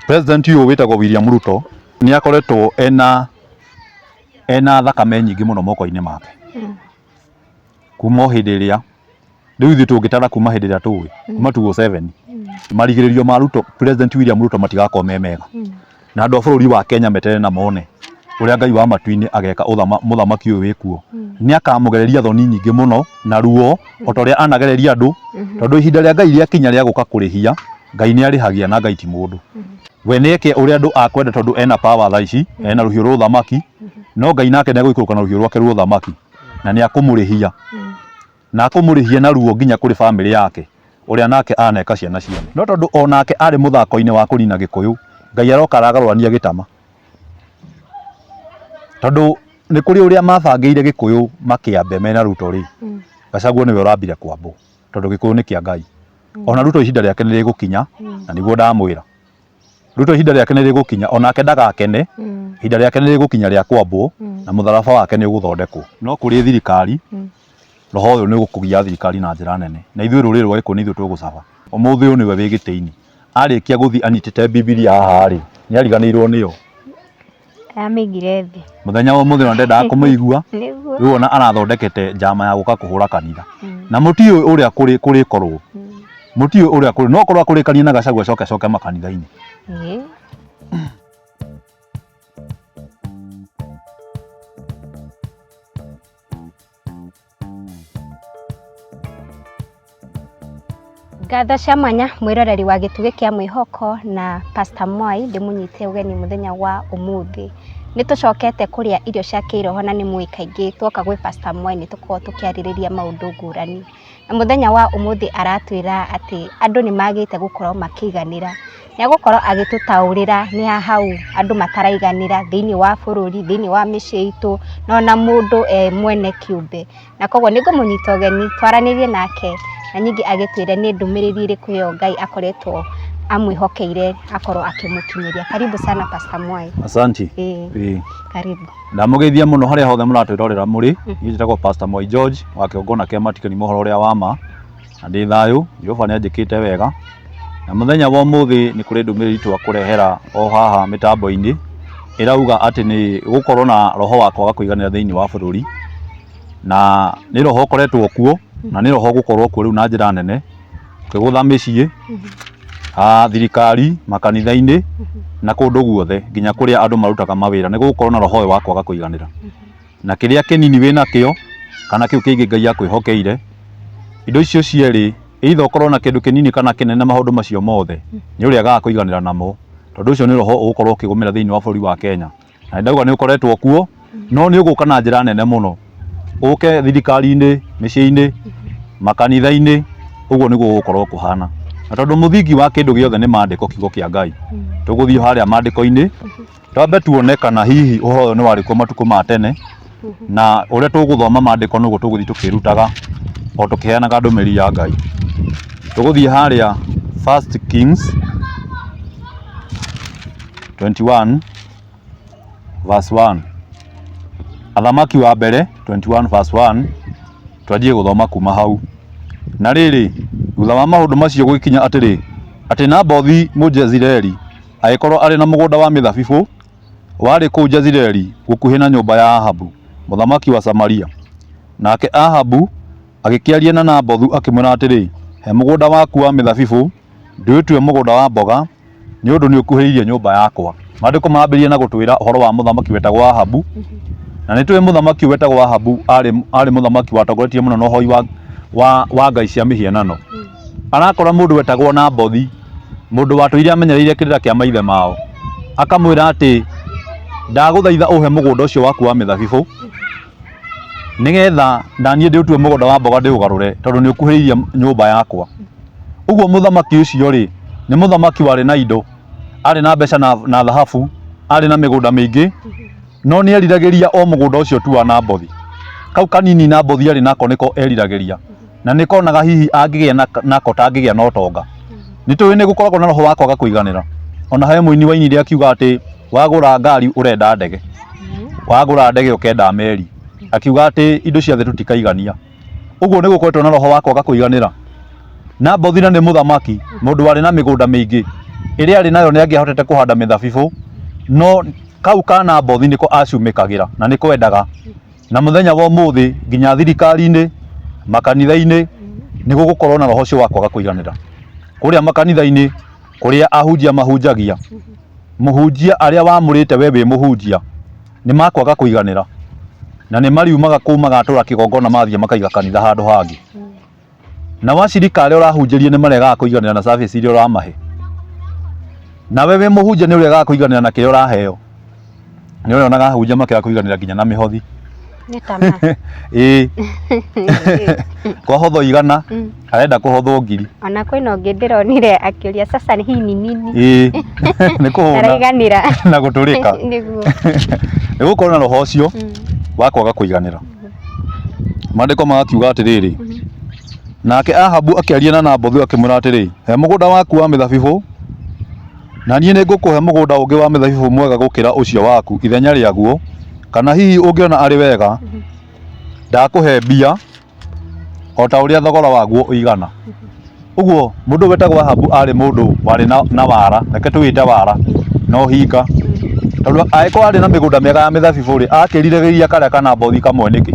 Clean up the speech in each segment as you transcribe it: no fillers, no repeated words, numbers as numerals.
President ũyũ wĩtagwo William Ruto nĩ akoretwo ena thakame nyingĩ mũno moko-inĩ make kuma o hĩndĩ ĩrĩa rĩu ithuĩ tũngĩtara kuma hĩndĩ ĩrĩa tũĩ kuma 2007 marigĩrĩrio ma Ruto, President William Ruto matigakorwo me mega, na andũ a bũrũri wa Kenya meterere na mone ũrĩa Ngai wa matu-inĩ ageka mũthamaki ũyũ wĩkuo. Nĩ akamũgereria thoni nyingĩ mũno na ruo o ta ũrĩa anagereria andũ, tondũ ihinda rĩa Ngai rĩakinya rĩa gũka kũrĩhia, Ngai nĩ arĩhagia na Ngai ti mũndũ. We nĩ eke ũrĩa andũ akwenda tondũ ena power thaa ici, ena rũhiũ rwa ũthamaki, no Ngai nake nĩ egũikũrũka na rũhiũ rwake rwa ũthamaki na nĩ akũmũrĩhia, na akũmũrĩhia na ruo nginya kũrĩ famĩlĩ yake ũrĩa nake aneka ciana ciene. No tondũ o nake arĩ mũthako-inĩ wa kũnina Gĩkũyũ, Ngai aroka aragarũrania gĩtama. Tondũ nĩ kũrĩ ũrĩa mabangĩire Gĩkũyũ makĩambe mena Ruto rĩ, Gachagua nĩwe ũrambire kwambwo tondũ Gĩkũyũ nĩ kĩa Ngai. Ona Ruto ihinda rĩake nĩ rĩgũkinya na nĩguo ndamwĩra. Ruto ihinda rĩake nĩ rĩgũkinya onake ndagakene, ihinda rĩake nĩ rĩgũkinya rĩa kwambwo na mũtharaba wake nĩ ũgũthondekwo. No kũrĩ thirikari, roho ũyũ nĩ ũgũkũgia thirikari na njĩra nene, na ithuĩ rũrĩrĩ rwa Gĩkũyũ nĩ ithuĩ tũgũcaba. Ũmũthĩ ũyũ nĩwe wĩ gĩtĩ-inĩ, arĩkia gũthiĩ anyitĩte Bibilia haha rĩ, nĩ ariganĩirwo nĩyo. Amĩigire thĩ. Mũthenya wa ũmũthĩ ona ndendaga kũmĩigua. Nĩguo. Rĩu ona arathondekete njama ya gũka kũhũra kanitha. Na mũtiũĩ ũrĩa kũrĩkorwo. Mũtiũĩ ũrĩa kũrĩ, no korwo akũrĩkanie na Gachagua acoke acoke makanitha-inĩ. Ĩĩ. Ngatho cia mwanya mwĩroreri wa gĩtugĩ kĩa mwĩhoko na Pastor Mwai ndĩmũnyite ũgeni mũthenya wa ũmũthĩ. Nĩ tũcokete kũrĩa irio cia kĩroho na nĩ mũĩ kaingĩ tuoka gwĩ Pastor Mwai nĩ tũkoragwo tũkĩarĩrĩria maũndũ ngũrani. Na mũthenya wa ũmũthĩ aratwĩra atĩ andũ nĩ magĩte gũkorwo makĩiganĩra. Nĩ egũkorwo agĩtũtaũrĩra nĩ ha hau andũ mataraiganĩra thĩiniĩ wa bũrũri, thĩiniĩ wa mĩciĩ itũ, na ona mũndũ e mwene kĩũmbe. Na koguo nĩ ngũmũnyita ũgeni twaranĩrie nake na ningĩ agĩtwĩre nĩ ndũmĩrĩri ĩrĩkũ ĩyo Ngai akoretwo amwĩhokeire akorwo akĩmũkinyĩria. Karibu sana Pastor Mwai. Asanti. Ĩĩ. Ĩĩ. Karibu. Ndamũgeithia mũno harĩa hothe mũratwĩrorera mũrĩ. Niĩ njĩtagwo Pastor Mwai George wa kĩgongona kĩa Matikani mohoro ũrĩa wa ma. Na ndĩ thayũ, Jehova nĩ anjĩkĩte wega. Na mũthenya wa ũmũthĩ nĩ kũrĩ ndũmĩrĩri twakũrehera o haha mĩtambo-inĩ ĩrauga atĩ nĩ gũkorwo na roho wa kwaga kũiganĩra thĩinĩ wa bũrũri. Na nĩ roho ũkoretwo kuo na nĩ roho ũgũkorwo kuo rĩu na njĩra nene ũkĩgũtha mĩciĩ, thirikari, makanitha-inĩ na kũndũ guothe nginya kũrĩa andũ marutaga mawĩra nĩ gũgũkorwo na roho ũyũ wa kwaga kũiganĩra. Na kĩrĩa kĩnini wĩnakĩo kana kĩu kĩngĩ Ngai akwĩhokeire, indo icio cierĩ either ũkorwo na kĩndũ kĩnini kana kĩnene maũndũ macio mothe nĩ ũrĩagaga kũiganĩra namo tondũ ũcio nĩ roho ũgũkorwo ũkĩgũmĩra thĩinĩ wa bũrũri wa Kenya. Na nĩ ndauga nĩ ũkoretwo kuo no nĩ ũgũka na njĩra nene mũno, ũke thirikari-inĩ, mĩciĩ-inĩ, makanitha-inĩ, ũguo nĩguo gũgũkorwo kũhana. Na tondũ mũthingi wa kĩndũ gĩothe nĩ maandĩko kiugo kĩa Ngai, tũgũthiĩ harĩa maandĩko-inĩ twambe tuone kana hihi ũhoro ũyũ nĩ warĩ kuo matukũ ma tene, na ũrĩa tũgũthoma maandĩko noguo tũgũthiĩ tũkĩrutaga o tũkĩheanaga ndũmĩrĩri ya Ngai. Tũgũthiĩ harĩa First Kings 21 verse 1. Athamaki wa mbere 21 verse 1 twanjie gũthoma kuma hau. Na rĩrĩ, thutha wa maũndũ macio gũgĩkinya atĩrĩ, atĩ Nabothi Mũjezireeli agĩkorwo arĩ na mũgũnda wa mĩthabibũ warĩ kũu Jezireeli gũkuhĩ na nyũmba ya Ahabu mũthamaki wa Samaria. Nake Ahabu agĩkĩaria na Nabothu akĩmwĩra atĩrĩ, He mũgũnda waku wa mĩthabibũ ndĩũtue mũgũnda wa mboga, nĩ ũndũ nĩ ũkuhĩrĩirie nyũmba yakwa. Maandĩko marambĩrĩria na gũtwĩra ũhoro wa mũthamaki wetagwo Ahabu, na nĩ tũĩ mũthamaki ũyũ wetagwo Ahabu arĩ mũthamaki watongoretie mũno na ũhoi wa ngai cia mĩhianano. Arakora mũndũ wetagwo Nabothi, mũndũ watũire amenyereire kĩrĩra kĩa maithe mao, akamwĩra atĩ ndagũthaitha ũhe mũgũnda ũcio waku wa mĩthabibũ, nĩgetha naniĩ ndĩũtue mũgũnda wa mboga ndĩũgarũre tondũ nĩ ũkuhĩrĩirie nyũmba yakwa. Ũguo mũthamaki ũcio rĩ, nĩ mũthamaki warĩ na indo, arĩ na mbeca na thahabu, arĩ na mĩgũnda mĩingĩ, no nĩ eriragĩria o mũgũnda ũcio tu wa Nabothi. Kau kanini Nabothi arĩ nako nĩko eriragĩria, na nĩkonaga hihi angĩgĩa nako ta angĩgĩa na ũtonga. Nĩ tũĩ nĩ gũkoragwo na roho wa kwaga kũiganĩra. Ona he mũini wainire akiuga atĩ wagũra ngari ũrenda ndege, wagũra ndege ũkenda meri, akiuga atĩ indo cia thĩ tũtikaigania. Ũguo nĩ gũkoretwo na roho wa kwaga kũiganĩra. Nabothi na nĩ mũthamaki, mũndũ warĩ na mĩgũnda mĩingĩ, Ĩrĩa arĩ nayo nĩ angĩahotete kũhanda mĩthabibũ, no kau ka Nabothi nĩko acumĩkagĩra na nĩko endaga. Na mũthenya wa ũmũthĩ nginya thirikari-inĩ, makanitha-inĩ, nĩ gũgũkorwo na roho ũcio wa kwaga kũiganĩra. Kũrĩa makanitha-inĩ, kũrĩa ahunjia mahunjagia, mũhunjia arĩa wamũrĩte we wĩ mũhunjia, nĩ makwaga kũiganĩra. Na nĩ mariumaga kũu magatũra kĩgongona mathiĩ makaiga kanitha handũ hangĩ. Nao acirika arĩa ũrahunjĩria nĩ maregaga kũiganĩra na service iria ũramahe. Nawe wĩ mũhunjia nĩ ũregaga kũiganĩra na kĩrĩa ũraheo. Nĩ ũrĩonaga ahunjia makĩaga kũiganĩra nginya na mĩhothi. Nĩ tamaa. Ĩĩ. Kwahothwo 100 arenda kũhothwo 1000. Ona kwĩna ũngĩ ndĩronire akĩũria sasa hii ni nini? Ĩĩ. Nĩ kũhũna. Araiganĩra. Na gũtũrĩka. Nĩguo. Nĩ gũkorwo na roho ũcio wa kwaga kũiganĩra. Maandĩko magakiuga atĩrĩrĩ, nake Ahabu akĩaria na Nabothu akĩmwĩra atĩrĩ, he mũgũnda waku wa mĩthabibũ, na niĩ nĩngũkũhe mũgũnda ũngĩ wa mĩthabibũ mwega gũkĩra ũcio waku ithenya rĩaguo, kana hihi ũngĩona arĩ wega, ndakũhe mbia o ta ũrĩa thogora waguo ũigana. Ũguo mũndũ wetagwo Ahabu arĩ mũndũ warĩ na wara, reke tũwĩte wara na ũhinga. Tondũ angĩkorwo arĩ na mĩgũnda mĩega ya mĩthabibũ rĩ, akĩriragĩria karĩa ka Nabothi kamwe nĩkĩ?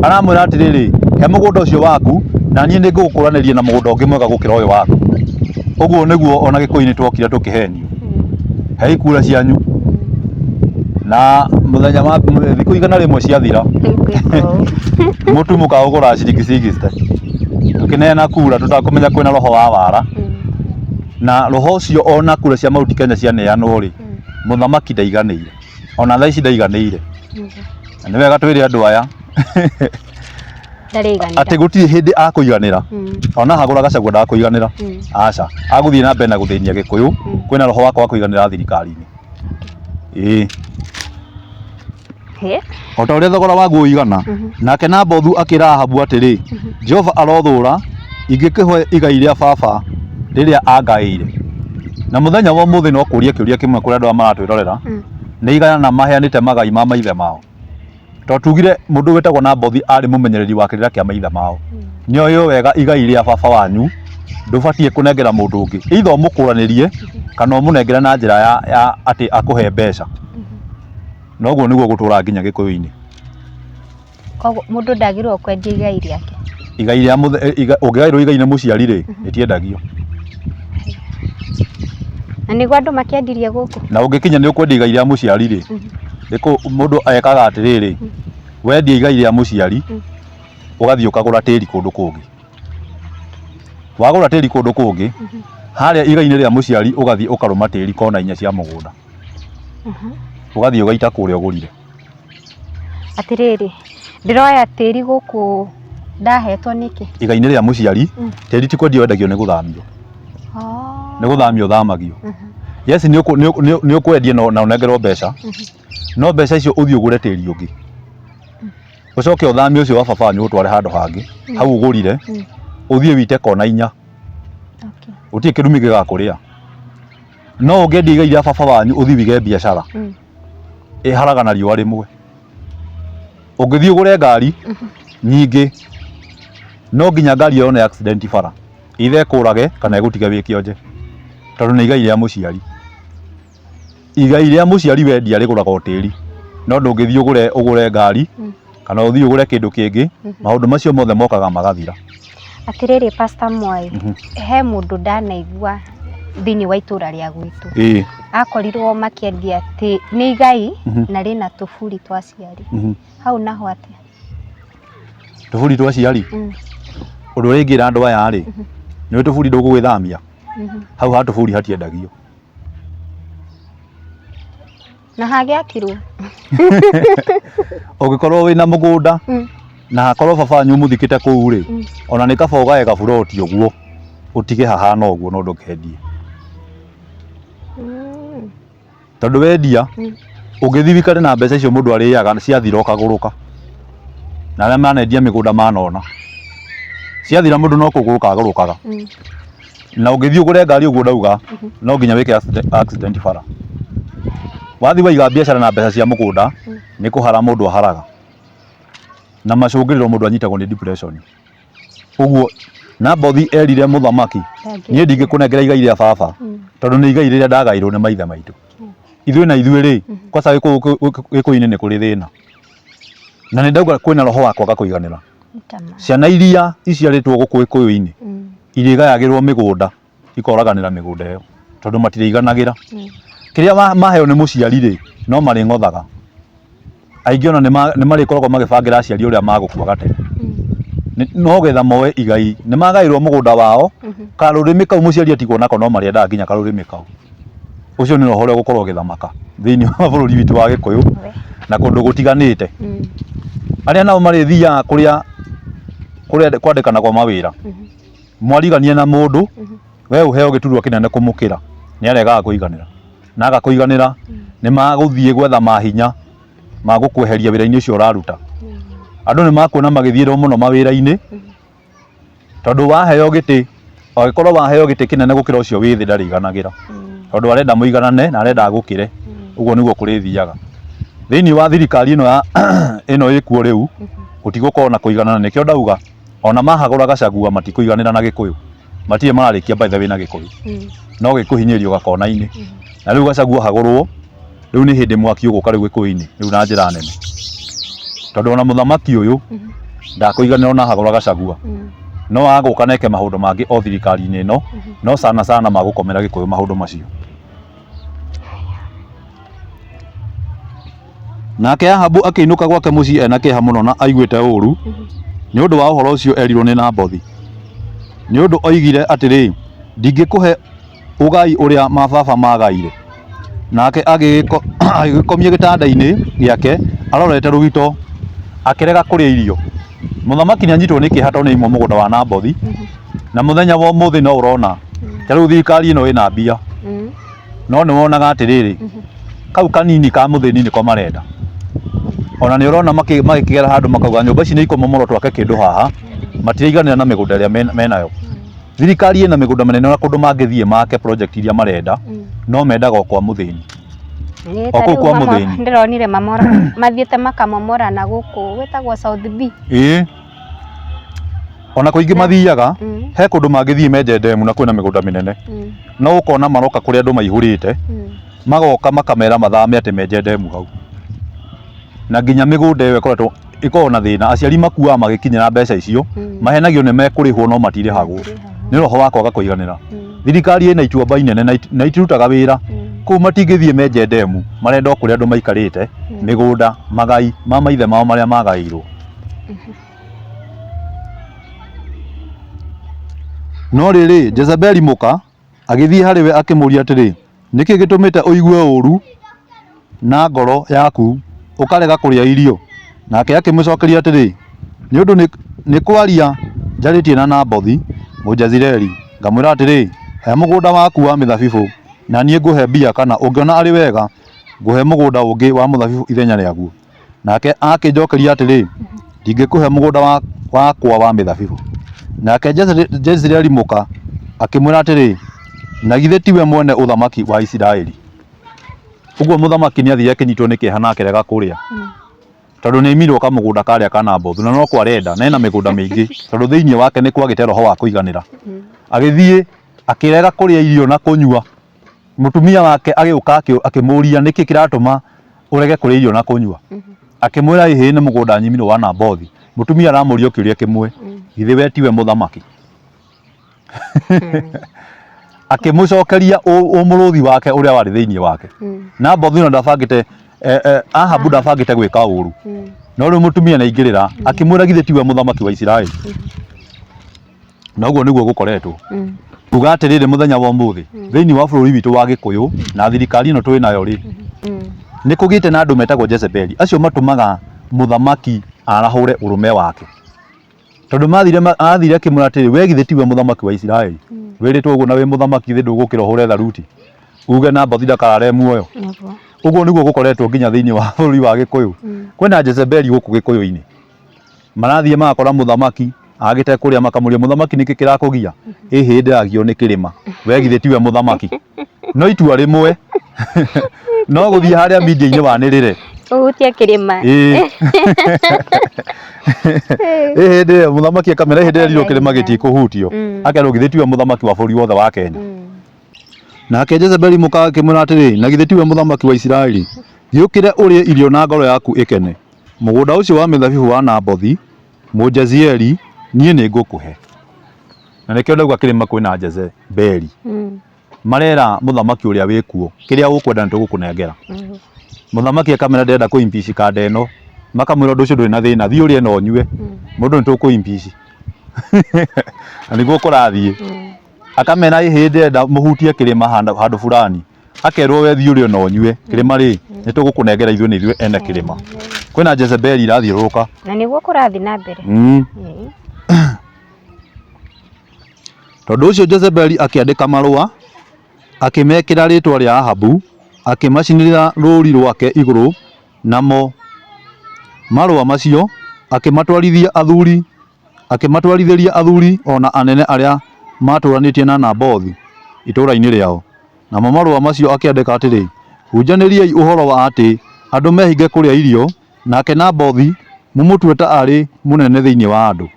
Aramwĩra atĩrĩrĩ, he mũgũnda ũcio waku na niĩ nĩ ngũgũkũranĩria na mũgũnda ũngĩ mwega gũkĩra ũyũ waku. Ũguo nĩguo ona Gĩkũyũ-inĩ twokire tũkĩhenio. Hei kura cianyu na mũthenya wa thikũ 100 ciathira mũtu mũkaũgũra ciringi 60 tũkĩneana kura tũtakũmenya kwĩna roho wa wara na roho ũcio ona kura cia Mount Kenya cianeanwo rĩ, mũthamaki ndaiganĩire ona thaa ici ndaiganĩire. Na nĩ wega twĩre andũ aya Ndarĩiganĩra. Atĩ gũtirĩ hĩndĩ akũiganĩra. Ona hagũra Gachagua ndakũiganĩra. Aca, agũthiĩ na mbere na gũthĩnia Gĩkũyũ. Kwĩna roho wa kwaga kũiganĩra thirikari-inĩ. Ĩĩ. Hĩ. O ta ũrĩa thogora waguo ũigana. Nake Nabothu akĩra Ahabu atĩrĩ, Jehova arothũũra ingĩkĩhe igai rĩa baba rĩrĩa angaĩire. Na mũthenya wa ũmũthĩ no kũria kĩũria kĩmwe kũrĩ andũ arĩa maratwĩrorera, nĩ igana maheanĩte magai ma maithe mao? Tondũ tugire mũndũ wĩtagwo Nabothi arĩ mũmenyereri wa kĩrĩra kĩa maithe mao. Nĩ oĩ wega igai rĩa baba wanyu ndũbatiĩ kũnengera mũndũ ũngĩ. Either ũmũkũranĩrie kana ũmũnengere na njĩra ya atĩ akũhe mbeca. Na ũguo nĩguo gũtũraga nginya Gĩkũyũ-inĩ. Koguo mũndũ ndagĩrĩirwo kwendia igai rĩake. Igai rĩa ũngĩgaĩrwo igai nĩ mũciari rĩ, rĩtiendagio. Na nĩguo andũ makĩendirie gũkũ. Na ũngĩkinya nĩ ũkwendia igai rĩa mũciari rĩ, mũndũ ekaga atĩrĩrĩ, wendia igai rĩa mũciari, ũgathiĩ ũkagũra tĩri kũndũ kũngĩ. Wagũra tĩri kũndũ kũngĩ, harĩa igai-inĩ rĩa mũciari ũgathiĩ ũkarũma tĩri kona inya cia mũgũnda. Ũgathiĩ ũgaita kũrĩa ũgũrire. Atĩrĩrĩ, ndĩroya tĩri gũkũ ndahetwo nĩkĩ? Igai-inĩ rĩa mũciari, tĩri ti kwendio wendagio nĩ gũthamio. Nĩ gũthamio ũthamagio. Yes, nĩ ũkwendia na ũnengerwo mbeca, no mbeca icio ũthiĩ ũgũre tĩri ũngĩ. Ũcoke ũthamie ũcio wa baba wanyu ũtware handũ hangĩ, hau ũgũrire, ũthiĩ wĩite kona inya. Gũtirĩ kĩrumi gĩgakũrĩa. No ũngĩendia igai rĩa baba wanyu ũthiĩ wĩige biacara, ĩharaga na riũa rĩmwe. Ũngĩthiĩ ũgũre ngari nyingĩ, no nginya ngari ĩyo yone accident bara, either ĩkũrage kana ĩgũtige wĩ kĩonje, tondũ nĩ igai rĩa mũciari. Igai rĩa mũciari wendia rĩgũraga o tĩri, no ndũngĩthiĩ ũgũre ũgũre ngari kana ũthiĩ ũgũre kĩndũ kĩngĩ, maũndũ macio mothe mokaga magathira. Atĩrĩrĩ Pastor Mwai, he mũndũ ndanaigua thĩinĩ wa itũra rĩa gwitũ. Akorirwo makĩendia atĩ nĩ igai na rĩna tũburi twa aciari. Hau naho atĩa? Tũburi twa aciari? Ũndũ ũrĩa ingĩra andũ aya rĩ, nĩ ũĩ tũburi ndũgũgĩthamia? Hau ha tũburi hatiendagio. Na hagĩakirwo. Ũngĩkorwo wĩna mũgũnda na hakorwo baba wanyu ũmũthikĩte kũu rĩ, ona nĩ kaba ũgae gaburoti ũguo ũtige hahana ũguo no ndũkendie. Tondũ wendia ũngĩthiĩ wĩikare na mbeca icio mũndũ arĩaga ciathira ũkagũrũka. Na arĩa manendia mĩgũnda manona. Ciathira mũndũ no kũgũrũka agũrũkaga. Na ũngĩthiĩ ũgũre ngari ũguo ndauga, no nginya wĩke accident bara. Wathiĩ waiga biacara na mbeca cia mũgũnda, nĩ kũhara mũndũ aharaga. Na macũngĩrĩro mũndũ anyitagwo nĩ depression. Ũguo Nabothi erire mũthamaki, niĩ ndingĩkũnengera igai rĩa baba tondũ nĩ igai rĩrĩa ndagairwo nĩ maithe maitũ. Ithuĩ na ithuĩ rĩ, kwaca Gĩkũyũ-inĩ nĩ kũrĩ thĩna. Na nĩ ndauga kwĩna roho wa kwaga kũiganĩra. Ciana iria iciarĩtwo gũkũ Gĩkũyũ-inĩ irĩgayagĩrwo mĩgũnda ikoraganĩra mĩgũnda ĩyo tondũ matirĩiganagĩra. Kĩrĩa maheo nĩ mũciari rĩ, no marĩng'othaga. Aingĩ ona nĩ marĩkoragwo magĩbangĩra aciari ũrĩa magũkua gatene no getha moe igai. Nĩ magaĩrwo mũgũnda wao, karũrĩmĩ kau mũciari atigwo nako no marĩendaga nginya karũrĩmĩ kau. Ũcio nĩ roho ũrĩa ũgũkorwo ũgĩthamaka thĩinĩ wa bũrũri witũ wa Gĩkũyũ na kũndũ gũtiganĩte. Arĩa nao marĩthiaga kũrĩa kwandĩkanagwo mawĩra, mwarigania na mũndũ, we ũheo gĩturwa kĩnene kũmũkĩra, nĩ aregaga kũiganĩra. Na aga kũiganĩra, nĩ magũthiĩ gwetha mahinya ma gũkweheria wĩra-inĩ ũcio ũraruta. Andũ nĩ makuona magĩthiĩrwo mũno mawĩra-inĩ, tondũ waheo gĩtĩ, angĩkorwo waheo gĩtĩ kĩnene gũkĩra ũcio wĩ thĩ ndarĩiganagĩra. Tondũ arenda mũiganane na arenda agũkĩre. Ũguo nĩguo kũrĩthiaga. Thĩinĩ wa thirikari ĩno ya ĩno ĩkuo rĩu, gũtigũkorwo na kũiganana. Nĩkĩo ndauga ona mahagũra Gachagua matikũiganĩra na Gĩkũyũ. Matirĩ mararĩkia by the way na Gĩkũyũ. No gĩkũhinyĩrĩrio gakona-inĩ. Na rĩu Gachagua ahagũrwo, rĩu nĩ hĩndĩ mwaki ũgũka rĩu Gĩkũyũ-inĩ rĩu na njĩra nene. Tondũ ona mũthamaki ũyũ ndakũiganĩra ona ahagũra Gachagua. No agũka na eke maũndũ mangĩ o thirikari-inĩ ĩno, no sana sana magũkomera Gĩkũyũ maũndũ macio. Nake Ahabu akĩinũka gwake mũciĩ e na kĩeha mũno na aiguĩte ũũru nĩ ũndũ wa ũhoro ũcio eerirũo nĩ Nabothi. Nĩ ũndũ oigire atĩrĩ, Ndingĩkũhe ũgai ũrĩa mababa maagaire. Nake agĩgĩkomia gĩtanda-inĩ gĩake arorete rũgito, akĩrega kũrĩa irio. Mũthamaki nĩ anyitwo nĩ kĩeha tondũ nĩ aimwo mũgũnda wa Nabothi, na mũthenya wa ũmũthĩ no ũrona ta rĩu thirikari ĩno ĩna mbia. No nĩ wonaga atĩrĩrĩ, kau kanini ka mũthĩni nĩko marenda. Ona nĩ ũrona magĩkĩgera handũ makauga nyũmba ici nĩ ikũmomorwo twake kĩndũ haha, matiraiganĩra na mĩgũnda ĩrĩa menayo. Thirikari ĩna mĩgũnda mĩnene ona kũndũ mangĩthiĩ make project iria marenda, no mendaga o kwa mũthĩni. O kũu kwa mũthĩni. Ndĩronire mamora mathiĩte makamomora na gũkũ gwĩtagwo South B. Ĩĩ. Ona kũingĩ mathiaga, he kũndũ mangĩthiĩ menje ndemu na kwĩna mĩgũnda mĩnene. No ũkona maroka kũrĩa andũ maihũrĩte, magoka makamera mathame atĩ menje ndemu hau. Na nginya mĩgũnda ĩyo ĩkoretwo ĩkoragwo na thĩna, aciari makuaga magĩkinyĩra mbeca icio, mahenagio nĩ mekũrĩhwo no matirĩhagwo. Nĩ roho wa kwaga kũiganĩra. Thirikari ĩna ituamba inene na itirutaga wĩra. Kũu matingĩthiĩ menje ndemu, marenda o kũrĩa andũ maikarĩte, mĩgũnda, magai ma maithe mao marĩa magaĩirwo. No rĩrĩ, Jezebeli mũka agĩthiĩ harĩ we akĩmũũria atĩrĩ, Nĩ kĩĩ gĩtũmĩte ũigue ũũru na ngoro yaku, ũkarega kũrĩa irio? Nake akĩmũcookeria atĩrĩ, Nĩ ũndũ nĩ kwaria njarĩtie na Nabothi Mũjezireeli, ngamwĩra atĩrĩ, 'He mũgũnda waku wa mĩthabibũ, na niĩ ngũhe mbia, kana ũngĩona arĩ wega, ngũhe mũgũnda ũngĩ wa mũthabibũ ithenya rĩaguo. Nake akĩnjokeria atĩrĩ, Ndingĩkũhe mũgũnda wakwa wa mĩthabibũ. Nake Jezireeli mũka akĩmwĩra atĩrĩ, Na githĩ tiwe mwene ũthamaki wa Isiraeli? Ũguo mũthamaki nĩ athire akĩnyitwo nĩ kĩeha na akĩrega kũrĩa. Tondũ nĩ aimirwo kamũgũnda karĩa ka Nabothu na no ko arenda na ena mĩgũnda mĩingĩ tondũ thĩinĩ wake nĩ kwagĩte roho wa kũiganĩra. Agĩthiĩ akĩrega kũrĩa irio na kũnyua. Mũtumia wake agĩũka akĩmũria nĩkĩ kĩratũma ũrege kũrĩa irio na kũnyua. Akĩmwĩra ĩhĩ nĩ mũgũnda nyimirwo wa Nabothi. Mũtumia aramũria o kĩũria kĩmwe, githĩ we tiwe mũthamaki? Akĩmũcokeria ũmũrũthi wake ũrĩa warĩ thĩinĩ wake. Nabothi ona ndabangĩte Ahabu ndabangĩte gwĩka ũru. No rĩu mũtumia nĩ aingĩrĩra akĩmwĩra githĩ tiwe mũthamaki wa Isiraeli? Na ũguo nĩguo gũkoretwo. Kuga atĩrĩrĩ mũthenya wa ũmũthĩ thĩinĩ wa bũrũri witũ wa Gĩkũyũ na thirikari ĩno twĩ nayo rĩ, nĩ kũgĩte na andũ metagwo Jezebeli. Acio matũmaga mũthamaki arahũre ũrũme wake. Tondũ mathire athire akĩmwĩra atĩrĩ, we githĩ tiwe mũthamaki wa Isiraeli? Wĩrĩtwo ũguo na wĩ mũthamaki githĩ ndũgũkĩra ũhũre tharuti? Uge Nabothi ndakarare muoyo. Ũguo nĩguo gũkoretwo nginya thĩinĩ wa bũrũri wa Gĩkũyũ. Kwĩna Jezebeli gũkũ Gĩkũyũ-inĩ. Marathiĩ magakora mũthamaki agĩte kũrĩa makamũria mũthamaki nĩkĩ kĩrakũgia? Ĩhĩ ndĩragio nĩ kĩrĩma. We githĩ tiwe mũthamaki? No itua rĩmwe no gũthiĩ harĩa media-inĩ wanĩrĩre. Ũhutie kĩrĩma. Ĩĩ. Ĩ hĩndĩ ĩyo mũthamaki akamera hĩndĩ ĩrĩa erirwo kĩrĩma gĩtikũhutio. Akerwo githĩ tiwe mũthamaki wa bũrũri wothe wa Kenya. Nake Jezebeli mũka akĩmwĩra atĩrĩ, na githĩ tiwe mũthamaki wa Isiraeli? Gĩũkĩre ũrĩe irio na ngoro yaku ĩkene. Mũgũnda ũcio wa mĩthabibũ wa Nabothi Mũjezieli niĩ nĩ ngũkũhe. Na nĩkĩo ndauga kĩrĩma kwĩna Jezebeli. Marera mũthamaki ũrĩa wĩkuo, kĩrĩa ũkwenda nĩ tũgũkũnengera. Mũthamaki akamera ndĩrenda kũ impeach kanda ĩno. Makamwĩra ũndũ ũcio ndũrĩ na thĩna, thiĩ ũrĩe na ũnyue. Mũndũ nĩ tũkũ impeach. Na nĩguo kũrathiĩ. Akamera ĩhĩ ndĩrenda mũhutie kĩrĩma handũ fulani. Akerwo we thiĩ ũrĩe na ũnyue. Kĩrĩma rĩ, nĩ tũgũkũnengera ithuĩ nĩ ithuĩ ene kĩrĩma. Kwĩna Jezebeli irathiũrũrũka. Na nĩguo kũrathiĩ na mbere. Tondũ ũcio Jezebeli akĩandĩka marũa, akĩmekĩra rĩĩtwa rĩa Ahabu, akĩmacinĩrĩra rũũri rwake igũrũ, namo marũa macio akĩmatwarithia athuri, akĩmatwarithĩria athuri o na anene arĩa maatũũranĩtie na Nabothu itũũra-inĩ rĩao. Namo marũa macio akĩandĩka atĩrĩ, Hunjanĩriai ũhoro wa atĩ andũ mehinge kũrĩa irio, nake Nabothi mũmũtue ta arĩ mũnene thĩinĩ wa andũ.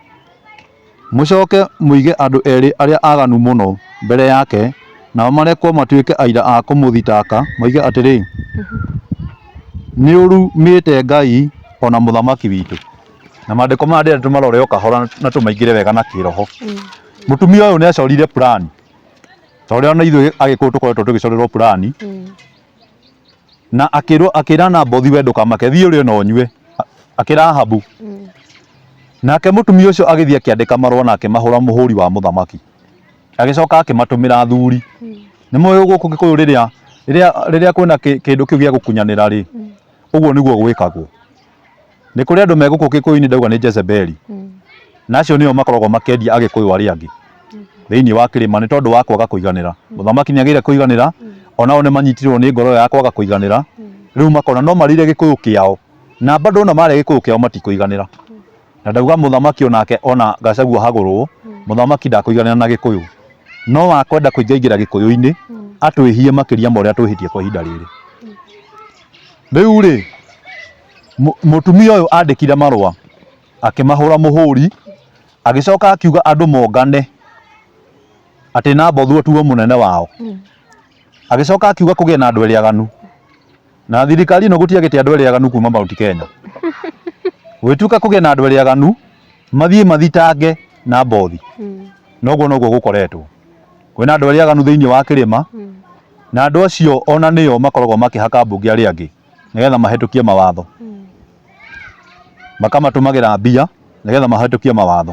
Mũcoke mũige andũ erĩ arĩa aganu mũno mbere yake, nao marekwo matuĩke aira a kũmũthitanga, moige atĩrĩ, 'Nĩũrumĩte Ngai o na mũthamaki witũ. Na maandĩko maya ndĩrenda tũmarore o kahora na tũmaingĩre wega na kĩroho. Mũtumia ũyũ nĩ acorire plan, ta ũrĩa ona ithuĩ Agĩkũyũ tũkoretwo tũgĩcorerwo plan, na akĩrwo akĩra Nabothi we ndũkamake thiĩ ũrĩe na ũnyue akĩra Ahabu nake mũtumia ũcio agĩthiĩ akĩandĩka marũa na akĩmahũra mũhũri wa mũthamaki agĩcoka akĩmatũmĩra athuri nĩ mũĩ gũkũ Gĩkũyũ rĩrĩa rĩrĩa rĩrĩa kwĩna kĩndũ kĩu gĩa gũkunyanĩra rĩ ũguo nĩguo gwĩkagwo Nĩ kũrĩ andũ me gũkũ Gĩkũyũ-inĩ ndauga nĩ Jezebeli. Na acio nĩo makoragwo makĩendia Agĩkũyũ arĩa angĩ thĩinĩ wa kĩrĩma nĩ tondũ wa kwaga kũiganĩra. Mũthamaki nĩ agĩire kũiganĩra, onao nĩ manyitirwo nĩ ngoro ĩyo ya kwaga kũiganĩra, rĩu makona no marĩire Gĩkũyũ kĩao, na bado ona marĩa Gĩkũyũ kĩao matikũiganĩra. Na ndauga mũthamaki onake ona Gachagua hagũrwo, mũthamaki ndakũiganĩra na Gĩkũyũ. No akwenda kũingaingĩra Gĩkũyũ-inĩ, atwĩhie makĩria ma ũrĩa twĩhĩtie kwa ihinda rĩrĩ. Rĩu rĩ, Mũtumia ũyũ andĩkire marũa akĩmahũra mũhũri, agĩcoka akiuga andũ mongane atĩ Nabothu atuo mũnene wao. Agĩcoka akiuga kũgĩe na andũ erĩ aganu. Na thirikari ĩno gũtiagĩte andũ erĩ aganu kuma Mount Kenya. Gũgĩtuĩka kũgĩe na andũ erĩ aganu mathiĩ mathitange Nabothi. Na ũguo noguo gũkoretwo. Kwĩna andũ erĩ aganu thĩinĩ wa kĩrĩma na andũ acio ona nĩo makoragwo makĩhaka mbunge arĩa angĩ. Nĩgetha mahĩtũkie mawatho. Makamatũmagĩra mbia nĩgetha mahĩtũkie mawatho.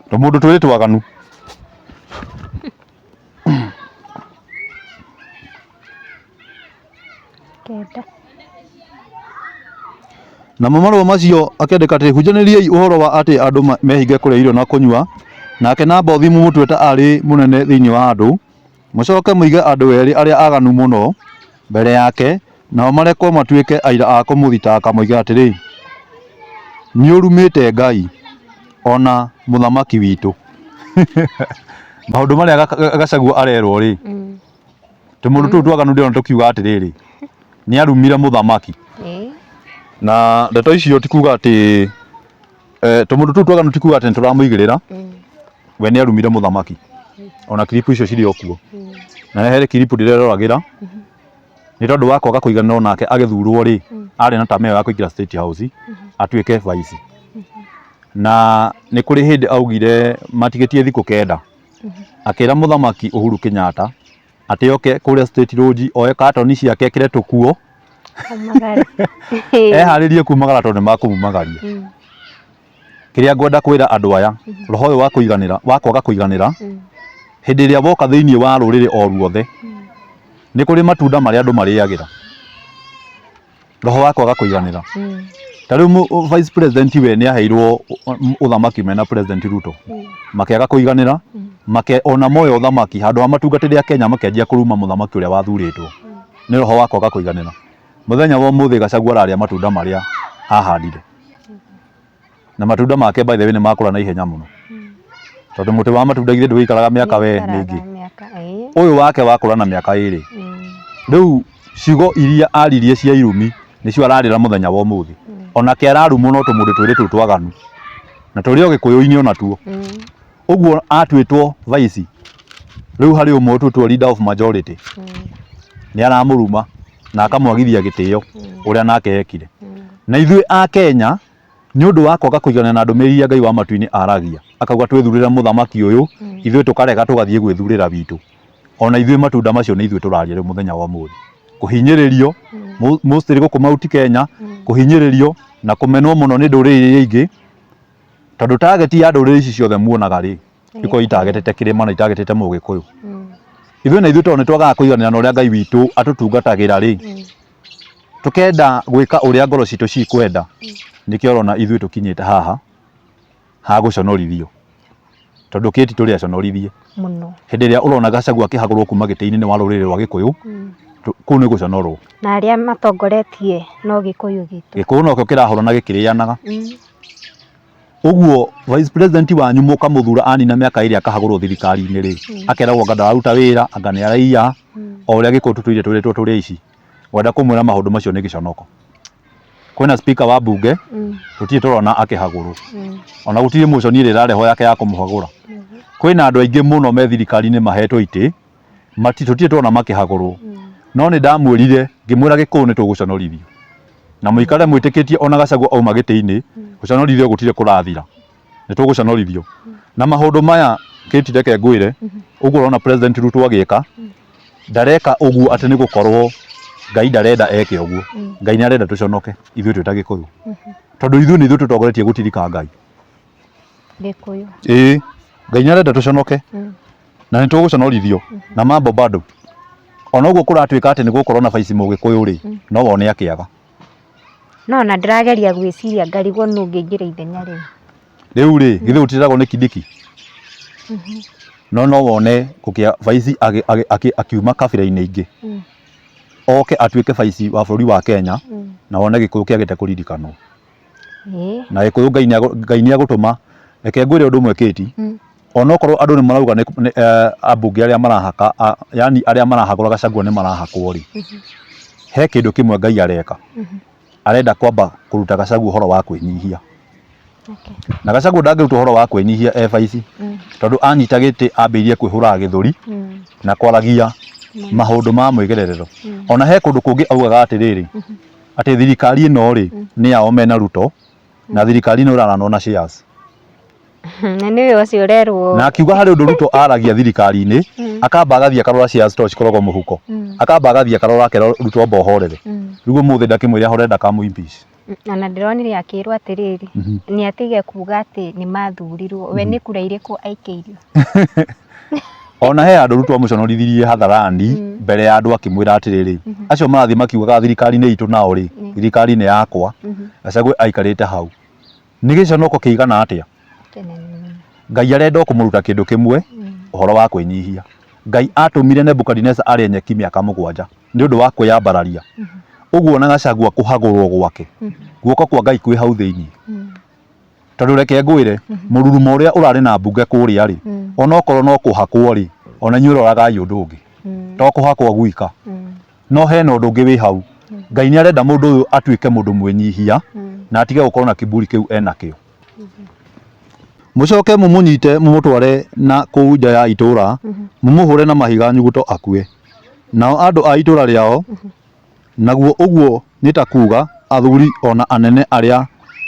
Tũmũndũ twĩrĩ twaganu. Kenda. Namo marũa macio akĩandĩka atĩrĩ, hunjanĩriai ũhoro wa atĩ andũ mehinge kũrĩa irio na kũnyua, nake Nabothi mũmũtue ta arĩ mũnene thĩinĩ wa andũ. Mũcoke mũige andũ erĩ arĩa aganu mũno mbere yake, nao marekwo matuĩke aira a kũmũthitanga moige atĩrĩ, 'Nĩũrumĩte Ngai, o na mũthamaki witũ. Maũndũ marĩa Gachagua arerwo rĩ, tũmũndũ tũu twaganu ndĩrona tũkiuga atĩrĩrĩ, nĩ arumire mũthamaki. Na ndeto icio ti kuga atĩ tũmũndũ tũu twaganu ti kuga atĩ nĩ tũramũigĩrĩra, we nĩ arumire mũthamaki. Ona clip icio cirĩ o kuo. Na harĩ clip ndĩreroragĩra, nĩ tondũ wa kwaga kũiganĩra onake agĩthurwo rĩ, arĩ na tamaa ĩyo ya kũingĩra State House atuĩke vice. Na nĩ kũrĩ hĩndĩ augire matigĩtie thikũ kenda, akĩra mũthamaki Uhuru Kenyatta atĩ oke kũrĩa State Lodge oe katoni ciake ekĩre tũkuo Aumagare. eharĩrie kumagara tondũ nĩ makũmumagaria. Kĩrĩa ngwenda kwĩra andũ aya, roho ũyũ wa kũiganĩra, wa kwaga kũiganĩra, hĩndĩ ĩrĩa woka thĩinĩ wa rũrĩrĩ o ruothe, nĩ kũrĩ matunda marĩa andũ marĩagĩra. Roho wa kwaga kũiganĩra. Ta rĩu vice president we nĩ aheirwo ũthamaki mena President Ruto. Makĩaga kũiganĩra, make ona moya ũthamaki handũ ha matungatĩre a Kenya makĩanjia kũruma mũthamaki ũrĩa wathurĩtwo. Nĩ roho wa kwaga kũiganĩra. Mũthenya wa ũmũthĩ Gachagua ararĩa matunda marĩa ahandire. Na matunda make by the way nĩ makũra na ihenya mũno. Tondũ mũtĩ wa matunda githĩ ndũikaraga mĩaka we mĩingĩ. Ũyũ wake wakũra na mĩaka ĩrĩ. Rĩu ciugo iria aririe cia irumi. Nĩcio ararĩra mũthenya wa ũmũthĩ. Onake ararumwo no tũmũndũ twĩrĩ tũu twaganu. Na tũrĩ o gĩkũyũ-inĩ onatuo. Ũguo atuĩtwo vice, rĩu harĩ ũmwe ũtuĩtwo leader of majority, nĩ aramũruma na akamwagithia gĩtĩo ũrĩa nake ekire. Na ithuĩ a Kenya nĩ ũndũ wa kwaga kũiganana na ndũmĩrĩri iria Ngai wa matu-inĩ aragia, akauga twĩthurĩre mũthamaki ũyũ, ithuĩ tũkarega tũgathiĩ gwĩthurĩra witũ. Ona ithuĩ matunda macio nĩ ithuĩ tũrarĩa rĩu mũthenya wa ũmũthĩ. Kũhinyĩrĩrio, mostly gũkũ Mount Kenya, kũhinyĩrĩrio na kũmenwo mũno nĩ ndũrĩrĩ iria ingĩ, tondũ target ya ndũrĩrĩ ici ciothe muonaga rĩ, ikoragwo itagetete kĩrĩma na itagetete mũgĩkũyũ. Ithuĩ na ithuĩ tondũ nĩ twagaga kũiganĩra na ũrĩa Ngai witũ atũtungatagĩra rĩ, tũkenda gwĩka ũrĩa ngoro citũ cikwenda, nĩkĩo ũrona ithuĩ tũkinyĩte haha ha gũconorithio. Tondũ kĩti tũrĩ aconorithie. Mũno. Hĩndĩ ĩrĩa ũrona Gachagua akĩhagũrwo kuma gĩtĩ-inĩ nĩ wa rũrĩrĩ rwa Gĩkũyũ, kũu nĩ gũconorwo. Na arĩa matongoretie no Gĩkũyũ gitũ. Gĩkũyũ nokĩo kĩrahũra na gĩkĩrĩanaga. Ũguo vice president wanyu mũkamũthura anina mĩaka ĩrĩ akahagũrwo thirikari-inĩ rĩ, akeragwo anga ndararuta wĩra, anga nĩ araiya, o ũrĩa Gĩkũyũ tũtũire twĩrĩtwo tũrĩ aici. Ngwenda kũmwĩra maũndũ macio nĩ gĩconoko. Kwĩna speaker wa mbunge, tũtirĩ tũrona akĩhagũrwo. Ona gũtirĩ motion ĩrĩa ĩrarehwo yake ya kũmũhagũra. Kwĩna andũ aingĩ mũno me thirikari-inĩ mahetwo itĩ, mati tũtirĩ tuona makĩhagũrwo. No nĩ ndamwĩrire, ngĩmwĩra Gĩkũyũ nĩ tũgũconorithio. Na mũikare mwĩtĩkĩtie ona Gachagua auma gĩtĩ-inĩ, gũconorithio gũtirĩ kũrathira. Nĩ tũgũconorithio. Na maũndũ maya Kate reke ngwĩre, ũguo ũrona President Ruto agĩka, ndareka ũguo atĩ nĩ gũkorwo Ngai ndarenda eke ũguo. Ngai nĩ arenda tũconoke ithuĩ twĩ ta Gĩkũyũ. Tondũ ithuĩ nĩ ithuĩ tũtongoretie gũtirika Ngai. Gĩkũyũ. Ĩĩ, Ngai nĩ arenda tũconoke na nĩ tũgũconorithio na mambo bado. Ona ũguo kũratuĩka atĩ nĩ gũkorwo na baici mũgĩkũyũ rĩ, no wone akĩaga. No ona ndĩrageria gwĩciria ngarigwo nũ ũngĩingĩra ithenya rĩu. Rĩu rĩ, githĩ gũtiragwo nĩ Kindiki? No no wone gũkĩa baici akiuma kabira-inĩ ingĩ oke atuĩke baici wa bũrũri wa Kenya na wone Gĩkũyũ kĩagĩte kũririkanwo. Na Gĩkũyũ Ngai Ngai nĩ agũtũma. Reke ngwĩre ũndũ ũmwe Kate, onokorwo andũ nĩ marauga nĩ ambunge arĩa marahaka, yani arĩa marahagũra Gachagua nĩ marahakwo rĩ, he kĩndũ kĩmwe Ngai areka. Arenda kwamba kũruta Gachagua ũhoro wa kwĩnyihia. Na Gachagua ndangĩrutwo ũhoro wa kwĩnyihia e baici, tondũ anyita gĩtĩ ambĩrĩirie kwĩhũraga gĩthũri na kwaragia maũndũ ma mwĩgererero. Ona he kũndũ kũngĩ augaga atĩrĩrĩ, atĩ thirikari ĩno rĩ, nĩ yao mena Ruto, na thirikari ĩno ĩraranwo na shares. Na nĩwe ũcio ũrerwo. Na akiuga harĩ ũndũ Ruto aragia thirikari-inĩ, akamba agathiĩ akarora shares tondũ cikoragwo mũhuko. Akamba agathiĩ akarora akera Ruto amba ũhorere. Rĩu ũmũthĩ ndakĩmwĩre ahorere ndakamũ impeach. Ona ndĩronire akĩrwo atĩrĩrĩ, nĩ atige kuga atĩ nĩ mathurirwo. We nĩ kura irĩkũ aikĩirio? Ona he handũ Ruto amũconorithirie hadharani mbere ya andũ akĩmwĩra atĩrĩrĩ, acio marathiĩ makiugaga thirikari nĩ itũ nao rĩ, thirikari nĩ yakwa. Gachagua aikarĩte hau. Nĩ gĩconoko kĩigana atĩa? Ngai arenda o kũmũruta kĩndũ kĩmwe, ũhoro wa kwĩnyihia. Ngai atũmire Nebukadineza arĩe nyeki mĩaka mũgwanja nĩ ũndũ wa kwĩyambararia. Ũguo na Gachagua kũhagũrwo gwake, guoko kwa Ngai kwĩ hau thĩinĩ. Tondũ reke ngwĩre, mũrurumo ũrĩa ũrarĩ na mbunge kũrĩa rĩ, onokorwo no kũhakwo rĩ, ona inyuĩ roragai ũndũ ũngĩ. To kũhakwo gwika. No hena ũndũ ũngĩ wĩ hau. Ngai nĩ arenda mũndũ ũyũ atuĩke mũndũ mwĩnyihia na atige gũkorwo na kiburi kĩu enakĩo. Mũcoke mũmũnyite mũmũtware na kũu nja ya itũũra, mũmũhũre na mahiga nyuguto akue. Nao andũ a itũũra rĩao, naguo ũguo nĩ ta kuuga athuri o na anene arĩa